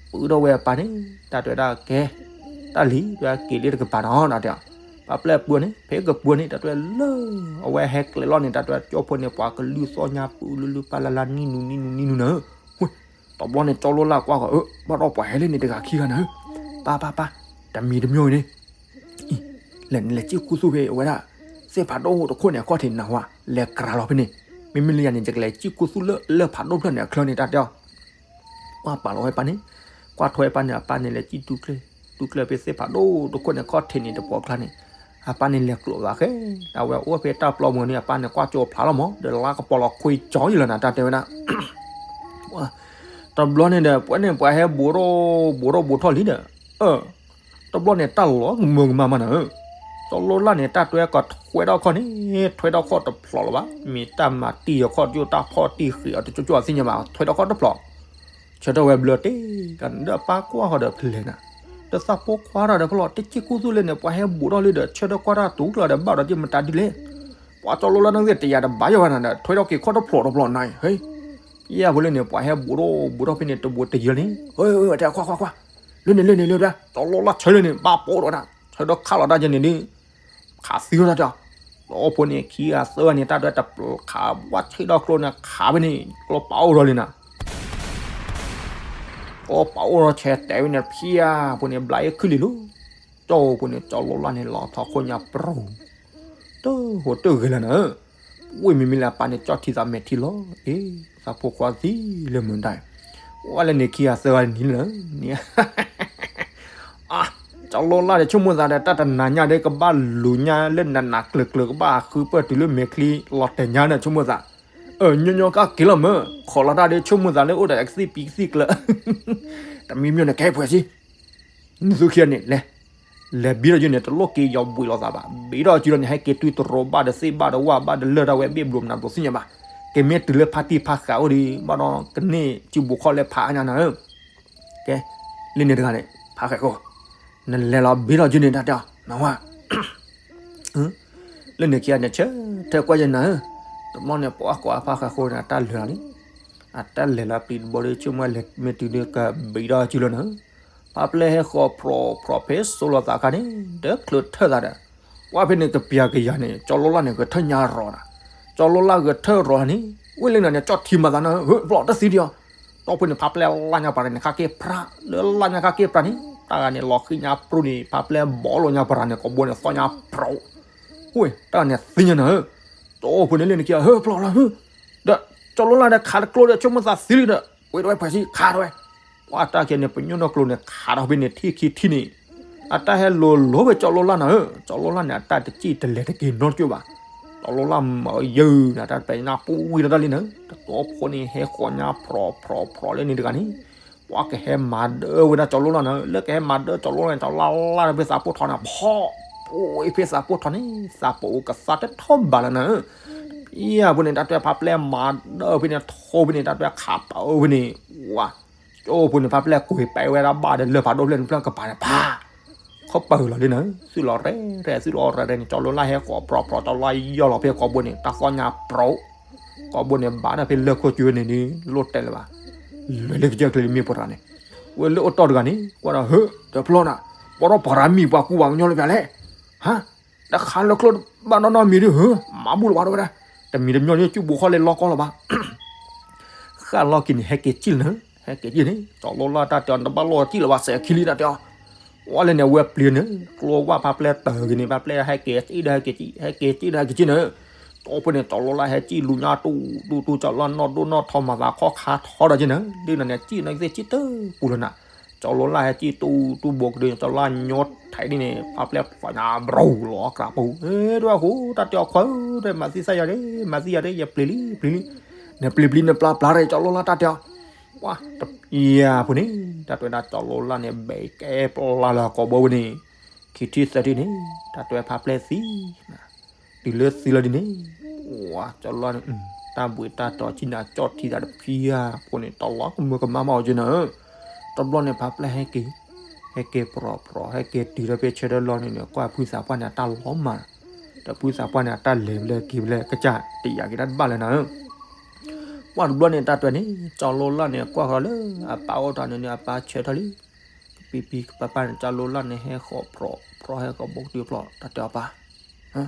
ပုၢ်ထီၣ်ဝဲပၢ်န့ၣ် တၢ်တဲဝဲဒၣ်ကဲ, တၢ်လံ တဲဝဲက့ၤလၢတကပၤနီၤ တၢ်တဲအီၤ, ပှၤပျဲၢ်ပုၢ်န့ၣ် ဖဲကပၢၢ်န့ၣ် တၢ်တဲဝဲလၢ အဝဲဟဲကျဲၤလီၤန့ၣ် တၢ်တဲဝဲကၠီဖိန့ၣ် ပှၤကလုၢ်သီၣ်ညါပုၢ်လုၢ်လုၢ်ပၢ်လၢ်လၢ် နံၣ်နူနံၣ်နူနံၣ်နူနၤဧၢ, ဝ့ၢ်, တဘျီန့ၣ် ကၠီလိလၢ်ကွၢ်ဃီၤ အၢ ဘၣ်ဒီးပှၤဟဲလၢန့ၣ်တဂၤခံဂၤနၤဧၢ, ပၢ်ပၢ်ပၢ်, တမံၤတမံၤအံၤန့ၣ် လဲၤနလဲၤစံၣ်ခူသူၣ်ဖဲအဝဲဒၣ် သ့ၣ်ဖးဒိၣ်တခိၣ်န့ၣ် အခီၣ်ထံးနၤဝဲ လဲၤကြၤလီၤဖဲန့ၣ်, မ့မ့ၢ်လၢယၤန့ၣ် ယကလဲၤစံၣ်ခူသူၣ်လၢလၢၢ်ဖးဒိၣ်ဖျၢၣ်န့ၣ် အချၢန့ၣ် တၢ်တဲအီၤ, ကွၢ်ပာ်လီၤဝဲပၢ်န့ၣ်, ကွၢ်ထွဲပၢ်န့ၣ် အပၢ်န့ၣ်လဲၤစံၣ်တူၢ်ကျဲ, တူၢ်ကျဲဖဲသ့ၣ်ဖးဒိၣ်တခိၣ်န့ၣ် အခီၣ်ထံးန့ၣ် တပိာ်ကျါန့ၣ်, အပၢ်န့ၣ်လဲၤကျိးဘၣ်ဃဲ, အဝဲအိၣ်ဖဲတၢ်ပျီမုၢ်န့ၣ် အပၢ်န့ၣ်ကွၢ်ကၠိဖျါလီၤမး ဒီးလါကပီၤလီၤခွံကၠီယလီၤနၤ တၢ်တဲဝဲဒၣ် တဘျီန့ၣ်ဒီး ပှၤန့ၣ်ပှၤဟဲဘူးထီၣ်ဘူးထီၣ်ဘူးထီၣ်လံဒီး, အၢ, တဘျီန့ၣ်တၢ်လီၤကမၢကမၣ်မးနၤဧၢ, ကၠီလိလၢ်န့ၣ် တၢ်တွဲကီးထွဲထီၣ်ခီၣ်န့ၣ်, ထွဲထီၣ်ခီၣ်တဖျိးလၢၤဘၣ်, မ့ၢ်တၢ်မၤတံၢ်အီၤခီၣ်ကၠိ တၢ်ဖီၣ်တံၢ်ဃံးအီၤတကၠိကၠိအသ့ၣ်ညါဘၣ် ထွဲထီၣ်ခီၣ်တဖျိး, ဆၢထၢၣ်ဝဲဘျၢတ့ၢ်, ဒီးအပၢ်ကွၢ်ဃီၤဒီးဖဲလဲၣ်နၤ, ဒီးသးဖိခွါတၢ်ဒီးဖဲလီၤ တစံၣ်ခူသူၣ်လၢန့ၣ် ပှၤဟဲဘူးထီၣ်လံဒီး ဆၢထၢၣ်ကွၢ်တၢ်တူၢ်ကျၢၢ်ဒီးဘၣ်ဒီးက့ၤမတၤဒ်လဲၣ် ပှၤကၠီလိလၢ်န့ၣ်တယာ်တဘၣ်ယီၤဘၣ်နၤဒီး ထွဲထီၣ်က့ၤခီၣ်တဖျိးတဖျိးနၤအံၤ, ဟဲ, ယဲၢ်ဖိလၢန့ၣ် ပှၤဟဲဘူးထီၣ်ဘူးထီၣ်ဖဲန့ၣ် တဘူးတယၢလံ, ဟဲ, တဲခွါခွါခွါ, လၢန့ၣ်လၢန့ၣ်လၢဒၣ် ကၠီလိလၢ်ဆၢလၢန့ၣ် ဘၣ်ပိာ်ဒီးဒၣ် ဆၢထၢၣ်ခးလီၤတၢ်ယဲန့ၣ်ဒုး, ခးသံဝဲဒၣ်ဒီး, ဒီးဖိန့ၣ်ခံဂၤသၢဂၤန့ၣ် တၢ်ဒွဲတခးဝဲဆံးဒီးကျိန့ၣ် ခးဝဲန့ၣ် ကျိပာ်အိၣ်ဒီးလံနၤ ကျိပာ်အိၣ်ဒီးဆဲးတဲဝဲန့ၣ် ဖံဧၢ ဖိန့ၣ်ဘျါအ့ၣ်ခုၣ်လံၤလီၤ, ကၠီဖိန့ၣ် ကၠီလိလၢ်န့ၣ် လီၤထီၣ်ခိၣ်ညါပြီၤ, တဟူးတဂဲၤလၢၤနၤ, ဝ့ၢ်မ့မ့ၢ်လၢအပၢ်န့ၣ် ကၠီထံသးမဲာ်ထံလီၤ, အ့ သးဖိခွါသံလၢမုၢ်ဒၣ်, ဝဲလၢန့ၣ်ခံဂၤသၢဂၤန့ၣ်လၢ, အါ, ကၠီလိလၢ်ဒီးဆိကမိၣ်သးဒီး တၢ်တနၤညါဒီး ကဘၣ်လူၤညါလၢနးနးကျၢၤကျၢၤ ကဘၣ်ဃုပၢၢ်တုၤလၢမဲာ်ချံလီၤတဲာ်ညါဒီး ဆိကမိၣ်သး အၢ ညီညီကၢ်က့ၤလီၤမၢ, ခိးလီၤတၢ်ဒီး ဆိကမိၣ်သးလၢအိၣ်ဒီးကသံၣ်ပံၤကသံၣ်ကျၢၤ, တမံၤမံၤန့ၣ် ကဲပှဲၤစ့, နသုခံဂၤန့ၣ် လဲၤ, လဲၤဘံထီၣ်ယုန့ၣ် တလိၣ်က့ၤယီၤဘှံးလိာ်သးဘၣ်, ဘံထီၣ်စုလီၤန့ၣ် ဟဲက့ၤတုၤတရိးဘၣ်ဒီးသ့ၣ်ဘၣ်ဒီးဝၣ်ဘၣ်ဒီးလၢၢ်ဒၣ်ဝဲဘ့ၣ်ဘျိးမနုၤဘျိးသ့ၣ်ညါဘၣ်, ကမ့ၢ်တုၤလၢဖါတံၢ်ဖါဃးအိၣ်ဒီး ဘၣ်ဒီးကန့ၢ်စုပူၤခီၣ်လဲဖးအါညါနၤဧၢ, ကဲ, လၢန့ၣ်တဂၤန့ၣ် ဖါဃးဃိ, နလဲၤလီၤဘံထီၣ်ယုန့ၣ် တၢ်တဲအီၤ နဝဲ လၢန့ၣ်ခံဂၤန့ၣ် ဆၢထၢၣ်ကွၢ်ယဲနၤဧၢ, တဘျီန့ၣ် ပှၤကွၢ်ဖါဃးဃိန့ၣ် အတၢ်လဲၤလီၤလံ, အတၢ်လဲၤလီၤပျံၤတဘိဒီး ဆိကမိၣ်လဲၤမ့ၢ်တုၤဒီးကဘံထီၣ်စုလီၤနၤဧၢ, ဖါပျဲၢ်ဟဲဃီၤဖြီၣ်ဖြီၣ်ဖဲစိလီၤသးခါန့ၣ် ဒီးချုးထၢၣ်သးဒီး, ပှၤဖဲန့ၣ်ကပျၤကယၤန့ၣ် ကၠီလိလၢ်န့ၣ် ဂဲၤထၢၣ်ညါရီၤနၤ, ကၠီလိလၢ်ဂဲၤထၢၣ်ရီၤန့ၣ် ဝ့ၢ်လၢနၤန့ၣ် ကၠီထံမၤသးနၤဧၢ, ဖျီၣ်တသံဒံးအီၤ, တီၢ်ဖိန့ၣ် ဖါပျဲၢ်လၢ်ညါပရၤန့ၣ် ခါက့ၤပြး, လၢလၢ်ညါခါက့ၤပြးန့ၣ် တၢ်ဂၤန့ၣ် လီၤဃံညါပြူန့ၣ် ဖါပျဲၢ်ဘီလိာ်ညါပရၤန့ၣ် ကဘိန့ၣ်သီၣ်ညါပြူ ဝ့ၢ် တၢ်န့ၣ်သ့ၣ်ညါနၤဧၢ, တီၢ်ဖိန့ၣ်လၢနခံဂၤ ဟၢဖျီၣ်လီၤဧၢ, ဒီးကၠီလိလၢ်ဒီးခးတကျိဒီး ဆိကမိၣ်သးသံလံဒီး ပှ့ၤထီၣ်ဝဲပှဲၤစံခးထီၣ်ဝဲ, ပှၤတၢ်ခဲန့ၣ် ပညိၣ်နီၢ်ကျိၤန့ၣ် ခးထီၣ်ဖဲန့ၣ်ထံၣ်ခံထံၣ်န့ၣ်, အတၢ်ဟဲလိၤလိၤဝဲကၠီလိလၢ်နၤဧၢ, ကၠီလိလၢ်န့ၣ် အတၢ်တစံၣ်တလဲၤတက့ၤနီတကၠိၢ်ဘၣ် ကၠီလိလၢ်မၤယုၢ်နၤ တၢ်တပဲာ်ညါပူဝံၤလီၤတၢ်လံနၤ, တကိးဖိန့ၣ် ဟဲဃီၤညါဖြီဖြီဖြီလၢန့ၣ်တဂၤန့ၣ်, ပှၤကဟဲမၤဒၢဝဲဒၣ်ကၠီလိလၢ်နၤ, လၢကဟဲမၤဒၢကၠီလိလၢ်န့ၣ် ကၠီလိလၢ်လၢ်ဖဲသးပိၢ်ထီန့ၣ် ဖီၣ်ပှ့ၤဖဲသးပိၢ်ထီန့ၣ် သးပအိၣ်ကသါတထီၣ်ဘးလၢနၤ, ဖဲအပူၤန့ၣ် တၢ်တဲဖါပျဲၢ်မၤဒၢဖဲန့ၣ် ထိဖဲန့ၣ် တၢ်တဲခးပာ်အၢဖဲန့ၣ်, ဝါ ကၠိဖိန့ၣ် ဖါပျဲၢ်ကွံာ်ပဲဝဲဒၣ်ဘၣ်ဒီး လၢဖးဒိၣ်ဖျၢၣ်န့ၣ် ဖျၢၣ်ကပၤန့ၣ် ဖး ခီပၢၢ်လီၤလံနၤ, သုးလီၤရဲၣ်ရဲၣ် သုးလီၤရဲၣ်ရဲၣ်န့ၣ် ကၠီလိလၢ်ဟဲဃီၤဖြီဖြီ ကၠီလိလၢ်ယီၢ်လီၤဖဲကိးဘိန့ၣ် တၢ်သီၣ်ညါပြီ, ကိးဘိန့ၣ် ဘၣ်ဒၣ်ဖဲလၢၢ်ခိၣ်ကၠိန့ၣ်ဒီး လိၣ်တဲလၢၤဘၣ်, လဲၤလၢကစၢၢ်ကျဲလၢမ့ၢ်ပှၤတဂၤန့ၣ်, ဝဲလၢအိၣ်တီၢ်တဂၤန့ၣ် ကွၢ်ဒီး ဟၢ တဖျီနၤ, ပီထီၣ်ပှၤရၤမံၤပှၤကူပှၤကညီလၢပျၢၤလဲၣ်, ဟါ တခါလၢချိၣ်ဘၣ်နီၢ်နီၢ်မံၤဒုး ဟၢ မၤဘူၣ်လၢၤဘၣ်တဝဲဒၣ်, တမံၤတမံၤန့ၣ် ကၠူၣ်ဘိခီလဲၤလီၤကီလၢၤဘၣ် ဃၣ်လီၢ်က့ၤန့ၣ် ဟဲက့ၤစံၣ်လီၤနၤ, ဟဲက့ၤစံၣ်န့ၣ် ကၠီလိလၢ်တၢ်တဲအီၤ နဘၣ်လိၣ်စံၣ်လၢၤဘၣ် စဲးခံလံတၢ်တဲအီၤ, ဝဲလဲၣ်န့ၣ် အဝဲပျံၤန့ၣ် ကျိဝၢ်ဖါပျဲၢ်တၢ်ဂ့ၤန့ၣ် ဖါပျဲၢ်ဟဲက့ၤစံၣ်ဒီးဟဲက့ၤစံၣ် ဟဲက့ၤစံၣ်ဒီးဟဲက့ၤစံၣ်န့ၣ်, ကၠီဖိန့ၣ် ကၠီလိလၢ်ဟဲစံၣ်လူညါတူၢ်တူၢ်တူၢ် ကၠီလိလၢ်နီၢ်ဒိၣ်နီၢ်ထီမၤသးခီခါထီဒီးက့ၤန့ၣ် ဒ်န့ၣ်န့ၣ် စံၣ်န့ၣ်ကသ့ၣ်စံၣ်တပူၤလၢၤနၤ, ကၠီလိလၢ်ဟဲစံၣ်တူၢ်တူၢ်ဘိကဒုး ကၠီလိလၢ်ညိထဲဒ်န့ၣ် ဖါပျဲၢ်ဖျိညါဘြူၤလီၤအကြးပူၤ, အဲ ဒွဲၣ်ဃိ တၢ်တဲအီၤခွါဧၢ မၤသံသးယၤဒၣ် မၤသံယၤဒၣ် ယပျံၤလံ ပျံၤလံ, နပျံၤပျံၤနပျၢ်ပျၢ်ဒီး ကၠီလိလၢ်တၢ်တဲအီၤ, ပှၤတယၤဖိန့ၣ် တၢ်တဲဝဲဒၣ်ကၠီလိလၢ်န့ၣ် ဘဲကဲပျၢ်လၢကိးဘိဝဲန့ၣ်, ခံထံၣ်သၢထံၣ်န့ၣ် တၢ်တဲဝဲဖါပျဲၢ်သံ တုၤလၢသံလီၤဒ်န့ၣ်, ဝါ ကၠီလိလၢ်န့ၣ် တၢ်ဘှံးတၢ်တီၤကံနၤကၠီၣ်ထံသးတဖံဧါ, ဖိန့ၣ် တလီၤကမၢကမၣ်မးအီၤက့ၤနၤ, တဘျီန့ၣ် ဖါပျဲၢ်ဟဲက့ၤ, ဟဲက့ၤပြီၤပြီၤ ဟဲက့ၤတုၤဒီးဖဲဆၢထၢၣ်လီၢ်န့ၣ်န့ၣ် ကွၢ်ဖုသးပှၢ်န့ၣ် အတၢ်လီၤမၢ်, ဒီးဖုသးပှၢ်န့ၣ် အတၢ်လဲၤဖဲလဲၣ်က့ၤဖဲလဲၣ် ကစၢ်တယာ်က့ၤတၢ်တဘၣ်လၢၤနၤ, ပှၢ်တဘျီန့ၣ် တၢ်တဲန့ၣ် ကၠီလိလၢ်န့ၣ် ကွၢ်ဃီၤလၢအပၢ်အိၣ်ထီၣ်န့ၣ်န့ၣ် အပၢ်ဆၢထၢၣ်လံ ပံပံပၢ်ပၢ်န့ၣ် ကၠီလိလၢ်န့ၣ် ဟဲဃီၤပြီၤပြီၤ ဟဲဃီၤဘိကတုၤဖျိး တၢ်တဲအီၤပၢ်,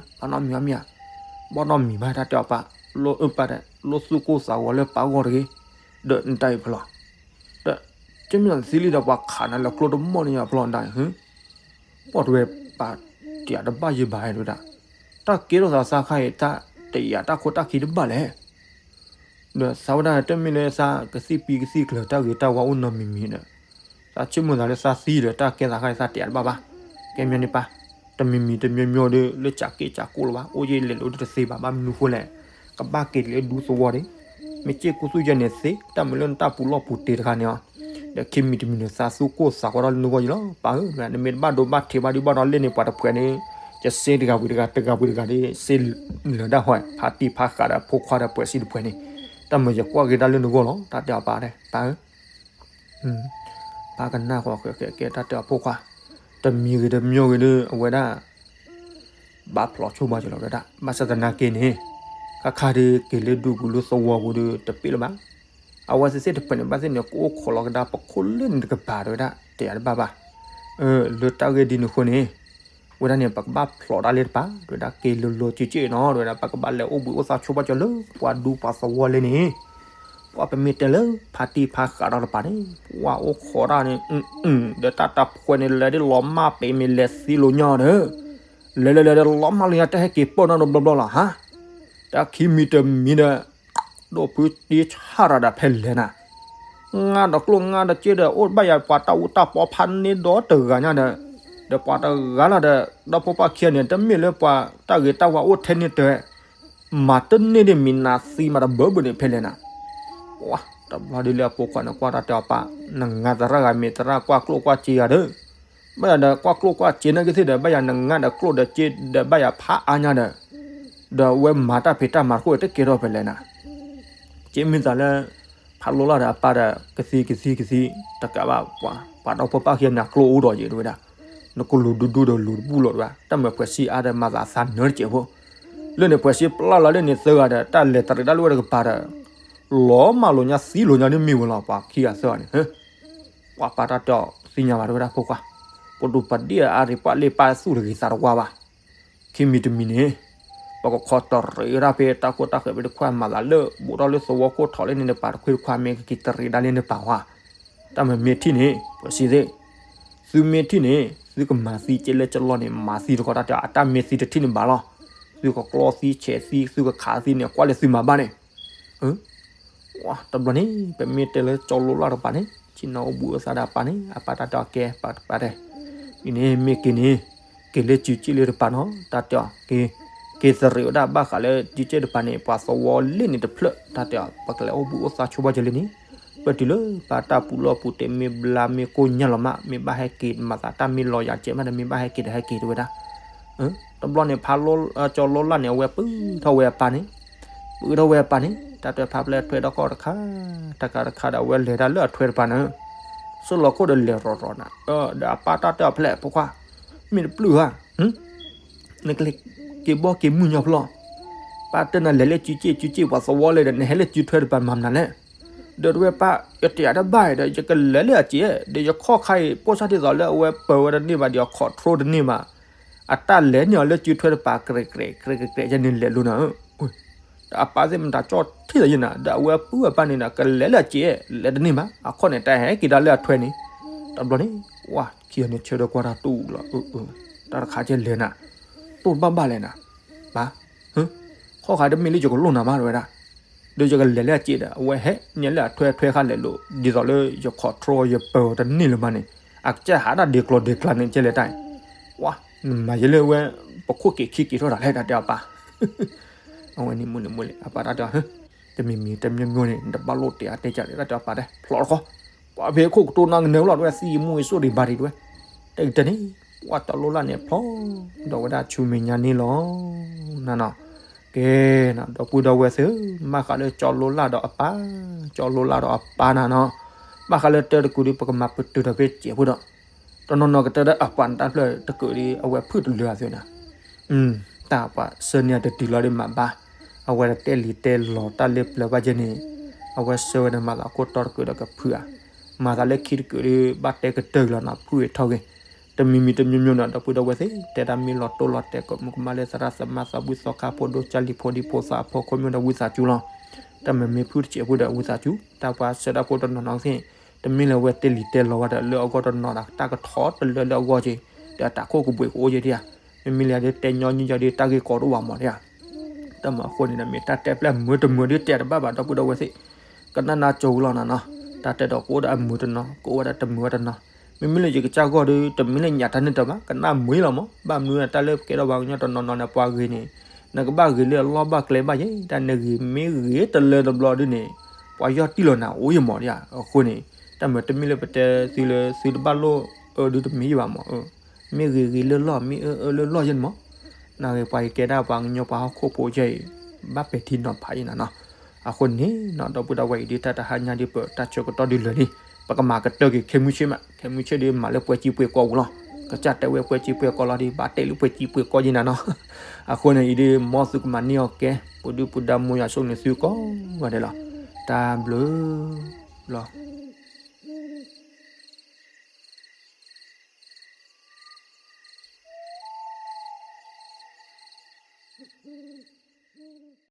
ဘၣ်နီတမံၤဘၣ်မ့ၢ်ဧါ, ဘၣ်နီတမံၤဘၣ် တၢ်တဲအီၤပၢ်, လိၣ်အၢပၢ်ဒီး လိၣ်သူၣ်ကိၢ်သးဂီၤလၢပၢ်ဂီၢ်တဂ့ၤ, ဒီးနတၢ်အံၤဖျိး, ဒီး ကမ့ၢ်သံလံဒီး ပှၤခးနၤလၢကျိတမီၢ်န့ၣ်ညါဖျိးနတၢ်အံၤ, ပှၤတဝဲပာ်တယာ်တဘၣ်ယံၤဘၣ်တဝဲဒၣ်, တၢ်ကဲထီၣ်သးသးခါအံၤ တၢ်တယာ်တၢ်ခိတၢ်ခံတဘၣ်လဲၣ် ဒီးသးဝဲဒၣ် တမ့ၢ်လၢသးကသံၣ်ပံကသံၣ်ကျၢၤ တၢ်ဂ့ၤတၢ်ဝါအိၣ်နီတမံၤမံၤဒီး, သးဆိကမိၣ်သးလၢသးသံဒီး တၢ်ကဲသးခါအံၤ သးတယာ်တဘၣ်ဘၣ်. ကဲမ့ၢ်န့ၣ်ပၢ်, တမံၤမံၤတမံၤမံၤဒီး လၢကၠးက့ၣ်ကၠးကိၣ်လၢၤဘၣ်, အိၣ်ယဲၢ်လဲၤလိာ်တသ့ဘၣ်, ဘၣ်မနုၤဃိလဲၣ်, ကဘၣ်က့ၤလၢဒူသဝီန့ၣ်, မ့ၢ်စ့ၢ်ကီးသူၣ်ယဲၢ်န့ၣ်သ့, တၢ်မ့ၢ်လၢနတၢ်ပူၤလီၢ်ပူၤတ့ၤတခါန့ၣ်အီၤ, ဒီးခံမံၤတမံၤန့ၣ် သးသူၣ်ကိၢ်သးဂီၤထီၣ်လၢနဂီၢ်ယံၤလီၤ. ပၢ်ဧၢ, နမ့ၢ်တဘၣ်ဒိဘၣ်ထံးဘၣ်ဒုဘၣ်ဒီးလဲၣ်န့ၣ် ပှၤတဖှဲးန့ၣ် ယစ့တဂၤဝံၤတဂၤ တဂၤဝံၤတဂၤဒီး စ့လၢာ်ဒၣ်ဟီ ဖါတံၢ်ဖါဃးဒီးဖိခွါဒီးပှဲၤစံတဖှဲးန့ၣ်, တၢ်မ့ၢ်ယကွၢ်က့ၤဒၣ်လၢနဂီၢ်လီၤ. တၢ်တဲအီၤပၢ်, ပၢ်ဧၢ, ပၢ်ကနၣ်ဃီဃဲးဃဲးကဲ တၢ်တဲအီၤဖိခွါ, တမံၤဂ့ၤတမံၤဂ့ၤဒီး အဝဲဒၣ် ဘၣ်ဖျိးဆိဘၣ်က့ၤလီၤဝဲဒၣ်. ဘၣ်ဆၣ်သနာ်က့န့ၣ်, ခါခါဒီးက့ၤလၢဒူပူၤလၢသဝီပူၤဒီး တပ့ၢ်လၢၤဘၣ်. အဝဲသ့ၣ်တဖှဲးန့ၣ် ဘၣ်သ့ၣ်န့ၣ် ကအိၣ်ခိးလီၤကဒါပခိၣ်လၢန့ၣ်တကပၤတဝဲဒၣ် တယာ်တဘၣ်ဘၣ်. လၢတၢ်ဂ့ၢ်ဒ်န့ၣ်အဃိန့ၣ်, ဝဲဒၣ်န့ၣ် ပကဘၣ်ဖျိးဒၣ်လၢတပၤ တဝဲဒၣ် က့ၤလိၤလိၤက့ၤက့ၤနီၤ တဝဲဒၣ် ပကဘၣ်လဲၤအိၣ်ဘှံးအိၣ်သါဆိဘၣ်က့ၤလၢပှၤဒူပှၤသဝီလဲၣ်န့ၣ်, ပှၤပမ့ၢ်တဲလၢဖါတံၢ်ဖါဃးဒီးတပၤန့ၣ် ပှၤအိၣ်ခိးတၢ်န့ၣ်, ဒီးတၢ်တဖှဲးန့ၣ် လဲၤဒ်လီၤမၢ်ပ့ၤမ့ၢ်လဲၤသံလိာ်ညီဒီး, လဲၤလဲၤလဲၤဒီးလီၤမၢ်လိာ်ညီ တၢ်ဟဲက့ၤပၢၢ်နီတဘျီဘျီလီၤဟါ. တၢ်ခံမံၤတမံၤဒီး ဒိၣ်ဖုတ့ဆါရၤဒၣ်ဖဲလဲၣ်နၤ, ငါဒီးကျိၣ်ငါဒီးစ့ဒီး အိၣ်ဘၣ်ယၤ ပှၤတၢ်အူတၢ်ပီဖးန့ၢ်ဒီတဂၤညါဒီး, ဒီးပှၤတဂၤလီၤဒီး ဒီဖိပၢ်ခံဂၤန့ၣ် တမ့ၢ်လၢပှၤတၢ်ဂ့ၤတၢ်ဝါအိၣ်ထဲန့ၣ်တဲဝဲ, မၤတန့ၢ်ဒ်မံၤနၤသံမးတဘၢဘၢန့ၣ်ဖဲလဲၣ်နၤ. တဘျီဒ်လၢအဖိခွါန့ၣ် ကွၢ်တၢ်တဲအီၤပၢ်, နငါသရၣ်ဂၤမ့ၢ်သရၣ်ကွၢ်ကျိၣ်ကွၢ်စ့ဂၤဒီး, ဘၣ်ယၤဒီးကွၢ်ကျိၣ်ကွၢ်စ့နာ်က့သ့ၣ်ဒီး ဘၣ်ယၤနငါဒီးကျိၣ်ဒီးစ့ဒီးဘၣ်ယၤဖးအါညါဒီး, ဒီးအဝဲမၤတၢ်ဖံးတၢ်မၤတခိၣ်တကဲထီၣ်ဖဲလဲၣ်နၤ. ကမ့ၢ်သးလၢ ဖးလိလၢ်ဒီးအပၢ်ဒီး ကသံကသံကသံ, တကးဘၣ်ပှၤ ပှၤဒီဖိပၢ်ခံဂၤန့ၣ် အကျိၣ်အိၣ်ဒီးယဲၢ်တဝဲဒၣ်, နကလူၤဒူဒူဒီးလူၤတဘူၣ်လီၤတဝဲ, တၢ်မ့ၢ်ဖှဲးဆံအါဒီးမၤသးသးနၢတစဲးဖိ, လၢန့ၣ်ဖှဲးဆံပျၢ်လီၤလၢန့ၣ်သၢဂၤဒီး တၢ်လဲၤတရံးတၢ်လၢဝဲတကပၤဒီး, လီၤမၢ်လိာ်ညါသံလိာ်ညါဒ်မ့ၢ်ဝဲလီၤ ပှၤခံဂၤသၢဂၤန့ၣ် ပှၤပၢ်တၢ်တဲအီၤသ့ၣ်ညါဘၣ်တဝဲဒၣ်ဖိခွါ, ပဒိၣ်ပဒ့ၣ်အါရံၤပှၢ်လ့ပၢ်သူၣ်တဂ့ၤသးတဝါဘၣ်. ခံမံၤတမံၤန့ၣ်, ပကခီတရံးဝဲဒၣ်ဖဲတၢ်ခိတၢ်ဃဲးဖဲတခွါမၤသးလၢ ဘူးထီၣ်လၢသဝီခိၣ်ထီၣ်လၢန့ၣ်တပၤတခွ့တခွါမ့ၢ်ကက့ၤတရံးဒၣ်လၢန့ၣ်တပၤဝါ, တၢ်မ့ၢ်မ့ၢ်ထံၣ်န့ၣ် ပှဲၤစံသ့ၣ်, သုမ့ၢ်ထံၣ်န့ၣ် သုကမၤသံကဲလၢကလီၢ်န့ၣ် မၤသံတခီတၢ်တဲအီၤ အတၢ်မ့ၢ်သံတထံၣ်န့ၣ်ဘၣ်လီၤ, သုကကျီသံဆဲးသံ သုကခးသံန့ၣ် ကွၢ်လၢသုမၤဘၣ်န့ၣ် တဘျီန့ၣ် ပမ့ၢ်တဲလၢကၠီလိလၢ်တပၤန့ၣ် ဆ့ၣ်နီၤအိၣ်ဘှံးအိၣ်သါဒီးအပၢ်န့ၣ် အပၢ်တၢ်တဲအီၤကဲပၢ်တပၢ်တဲ, အံၤန့ၣ်မ့ၢ်က့ၤန့ၣ် က့ၤလၢစုစ့ၣ်လၢတပၤနီၤ တၢ်တဲအီၤက့ၤ, က က့ၤသရံးဝဲဒၣ်ဘၣ်ဃးလၢစုစ့ၣ်တပၤန့ၣ် ပှၤသဝီလ့ၣ်န့ၣ်တဖျၢၣ် တၢ်တဲအီၤ ပကလဲၤအိၣ်ဘှံးအိၣ်သါဆိဘၣ်ကလံန့ၣ်, ပတုၤလၢပတၢ်ပူးလီၢ်ပူးတ့ၢ်မ့ၢ်ဘျါမ့ၢ်ကိၢ်ညါလီၤမး မ့ၢ်ဘၣ်ဟဲက့ၤမၤသးတၢ်မ့ၢ်လီၤယၤကဲးမးဒီး မ့ၢ်ဘၣ်ဟဲက့ၤဒီးဟဲက့ၤတဝဲဒၣ်. တဘျီန့ၣ် ဖးလီၤ ကၠီၤလိလၢ်န့ၣ် အဝဲပုၢ်ထီၣ်ဝဲအပၢ်န့ၣ်, ပုၢ်ထီၣ်ဝဲအပၢ်န့ၣ် တၢ်တဲဖးပျဲၢ်ထွဲဒီးကီၢ်တခါ, တကးတခါဒီးအဝဲလဲၤတၢ်လၢအထွဲတပၤန့ၣ်, စိၣ်လီၤခိၣ်ဒီးလဲၤရီၤရီၤနၤ, ဒီးအပၢ်တၢ်တဲအီၤဖဲလဲၣ် ဖိခွါ, မ့ၢ်တပျုၢ်ဧါ နကလဲၤက့ၤဘီက့ၤမုၢ်ညီဖျီၣ်, ပၢ်တဲနၤလဲၤလၢစုစ့ၣ်စုစ့ၣ်ပှၤသဝီလဲၣ်ဒီး နဟဲလၢစုထွဲတပၤမၤမနုၤလဲၣ်. ဒီးတဝဲပၢ် ယတဲယၤတဘၣ်ဒီး ယကလဲၤလၢအစ့ၣ်, ဒီးယခီၣ်ခါအံၤ ပိၢ်ဆၣ်ဒ်သိးလၢအဝဲပၢၤဝဲတန့ၢ်ဘၣ်ဒီး အ control တန့ၢ်ဘၣ်, အတၢ်လဲၤန့ၢ်အီၤလၢစုထွဲတပၤ ကြဲးကြဲးကြဲးကြဲးန့ၣ်လဲၤလိၤနၤဧၢ. ဒီးအပၢ်သ့ၣ်မတၤကၠီၣ်ထံၣ်လီၤယဲနၤ, ဒီးအဝဲပုၢ်အပၢ်န့ၣ်ဒီး ကလဲၤလၢအစ့ၣ် လဲၤတန့ၢ်ဘၣ်, အခီၣ်န့ၣ် တၢ်ဟဲက့ၤဒၣ်လၢအထွဲန့ၣ်, တဘျီန့ၣ် ဝါခံဂၤန့ၣ်ဆၢဒီးကွၢ်တၢ်တူၢ်လီၤ, တၢ်တခါကဲလဲၤနၤ, တိၢ်ဘၣ်ဘၣ်လဲၣ်နၤ, ဘၣ် ခီၣ်ခါတမ့ၢ်လၢယကလိၣ်နၤမးတဝဲဒၣ်, ဒီးယကလဲၤလၢအစ့ၣ်ဒီး အဝဲဟဲညါလၢအထွဲထွဲခါလဲၤလိၤ ဒ်သိးလၢယ control ယပၢၤအီၤတန့ၢ်လၢၤမးန့ၣ်, အကစၢ်ဟးဒၣ်ဒ့ကျီၤဒ့ကျါန့ၣ် ကဲလဲၤတၢ်အံၤ, ဝါ နမၤယဲလၢဝဲ ပခိၣ်က့ၤခံက့ၤထီၣ်တၢ်လဲၣ် တၢ်တဲအပၢ် အဝဲန့ၣ်မုၢ်လၢ်မုၢ်လၢ် အပၢ်တၢ်တဲအီၤ, တမံၤမံၤတမံၤမံၤန့ၣ် နတဘၣ်လိၣ်တဲအါတဲကလဲၣ် တၢ်တဲအပၢ်တဲ ဖျီတခီ, ပှၤဖဲခိၣ်ကတိၤနၤကနၢၤလီၤ တဝဲသံယမူယစိၣ်ဒံးဘၣ်ဒံးတဝဲ, တဲကတဲန့ၣ် ပှၤကၠီၤလိလၢ်န့ၣ်ဖျီ ဒီးဝဲဒၣ်ဆူမဲာ်ညါန့ၣ်လီၤ နနီၤ, ကဲနီၤ ဒီပုၢ်ဒီဝဲၢ်သ့ၣ်ဧၢ, ဘၣ်ဃးလၢကၠီၤလိလၢ်ဒီးအပၢ်, ကၠီၤလိလၢ်ဒီးအပၢ်နနီၤ, ဘၣ်ဃးလၢတၢ်တကုာ်ဒီး ပကမၤပတုာ်ဒီးဖဲစဲးဖိဒီး တနီၤနီၤကတၢၢ်ဒီးအပှၤနတၢ်ဖျၢၣ်တကုာ်ဒီး အဝဲဖုၣ်တလၢအသုးနၤ, တၢ်ပှၤဆၢန့ၢ်တတုၤလီၤဒီးမၤဘါ, အဝဲတဲလံာ်တဲလီၤတၢ်လၢပျၢၤဘၣ်ကဲန့ၣ်, အဝဲဆၢဝဲဒီးမၤသးခိၣ်တီတကုာ်ဒီးကဖုၣ်ဧါ, မၤသးလၢခံတကုာ်ဒီး ဘၣ်တဲကတၢၢ်လီၤနၤ ဖုၣ်ဝဲထီၣ်ဂ့ၤ, တမံၤမံၤတမံၤမံၤနီၤ ဒီပုၢ်ဒီဝဲၢ်သ့ၣ် တဲတၢ်မ့ၢ်လီၤတိၢ်လီၤတဲာ်ကမူကမၣ်လၢသရၣ်သမါသးဘှံးသီခါဖိဒိၣ်ကၢ်လံၤဖိဒံဖိသၣ်အဖီခိၣ်မ့ၢ်ဒီးဝံသးစူၤလီၤ, တၢ်မ့မ့ၢ်ဖုၣ်တစဲးဖိဒီးဝံသးစူၤ, တၢ်ပှၤဆၢတၢ်ဖိတနီၤနီၤသ့ၣ် တမ့ၢ်လၢဝဲတဲလံာ်တဲလီၤဝဲဒီးလၢအဂီၢ်တနီၤဒီးတၢ်ကထီတလၢလၢအဂီၢ်က့ၤ, ဒီးတၢ်ခိၣ်ကဘှံးကအိၣ်က့ၤဒံးဧါ, မ့မ့ၢ်လၢဒ်တဲညီနုၢ်ယီၤဒီးတၢ်ဂ့ၢ်ကီတအိၣ်ဘၣ်မးဒံးဧါ, တၢ်မၤအဃိန့ၣ်ဒီး မ့ၢ်တၢ်တဲပျဲၢ်မုာ်တမုာ်ဒီးတဲတဘၣ်ဘၣ် ဒီပုၢ်ဒီဝဲၢ်သ့ၣ်, ကနၣ်နၢ်ကၠိဝံၤလီၤနၤနီၤ, တၢ်တဲဒီးကအိၣ်ဒီးအမုာ်တနီၤ ကအိၣ်ဝဲဒီးတမုာ်ဝဲတနီၤ, မ့မ့ၢ်လၢယကစၢ်ဂီၢ်ဒီး တမ့ၢ်လၢညၣ်တၢ်န့ၣ်တၢ်ဘၣ် ကနၣ်မုာ်လီၤမး, ဘၣ်မနုၤတၢ်လၢပကဲထီၣ်ပှၤကညီတနီၤနီၤန့ၣ် ပှၤဂ့ၤန့ၣ် နကဘၣ်ဂ့ၤလၢအလီၢ်ဘၣ်ကျဲဘၣ်ယဲ, တၢ်နဂ့ၤမ့ၢ်ဂ့ၤတလၢတဘျီဒုန့ၣ် ပှၤယီၢ်တံၢ်လီၤနၤအိၣ်ယမးဒံးဧါ, အဃိန့ၣ် တၢ်မ့ၢ်တမ့ၢ်လၢပတဲသုလၢသုတဘၣ်လိၣ် အၢဒုတမ့ၢ်ယဘၣ်မး, မ့ၢ်ဂ့ၤဂ့ၤလၢလီၢ် မ့ၢ်အၢအၢလၢလီၢ်ယဲန့ၣ်မး, နဂ့ၤပှၤကကဲဒၣ်ပှၤကညီပှၤဟီၣ်ခိၣ်ဖိယဲအံၤ ဘၣ်ပဲာ်ထံနီၤဖးယဲနၤနီၤ, အဃိန့ၣ်နီၤ ဒီပုၢ်ဒီဝဲၢ်အံၤဒ်တၢ်တဟါညါဒ်ပတၢ်ဆၢကတီၢ်ဒ်လဲၣ်လံ, ပကမၤကတၢၢ်က့ၤခဲမုၢ်ဆ့ၣ်မး, ခဲမုၢ်ဆ့ၣ်ဒ်မၤလၢပှဲၤစံပှဲၤကီၢ်ပူၤလီၤ, ကစၢ်တဲဝဲပှဲၤစံပှဲၤကီၢ်လီၤဒ် ဘၣ်တဲလၢပှဲၤစံပှဲၤကီၢ်ယဲနၤနီၤ, အဃိန့ၣ်အံၤဒ်မ်သုကမၤန့ၢ်အီၤကဲ, ပူၤဒုၣ်ပူၤဒါမိၢ်ယွၤဆိၣ်န့ၢ်သုကိးဂၤဒဲးလီၤ, တၢ်ဘျုးလီၤ.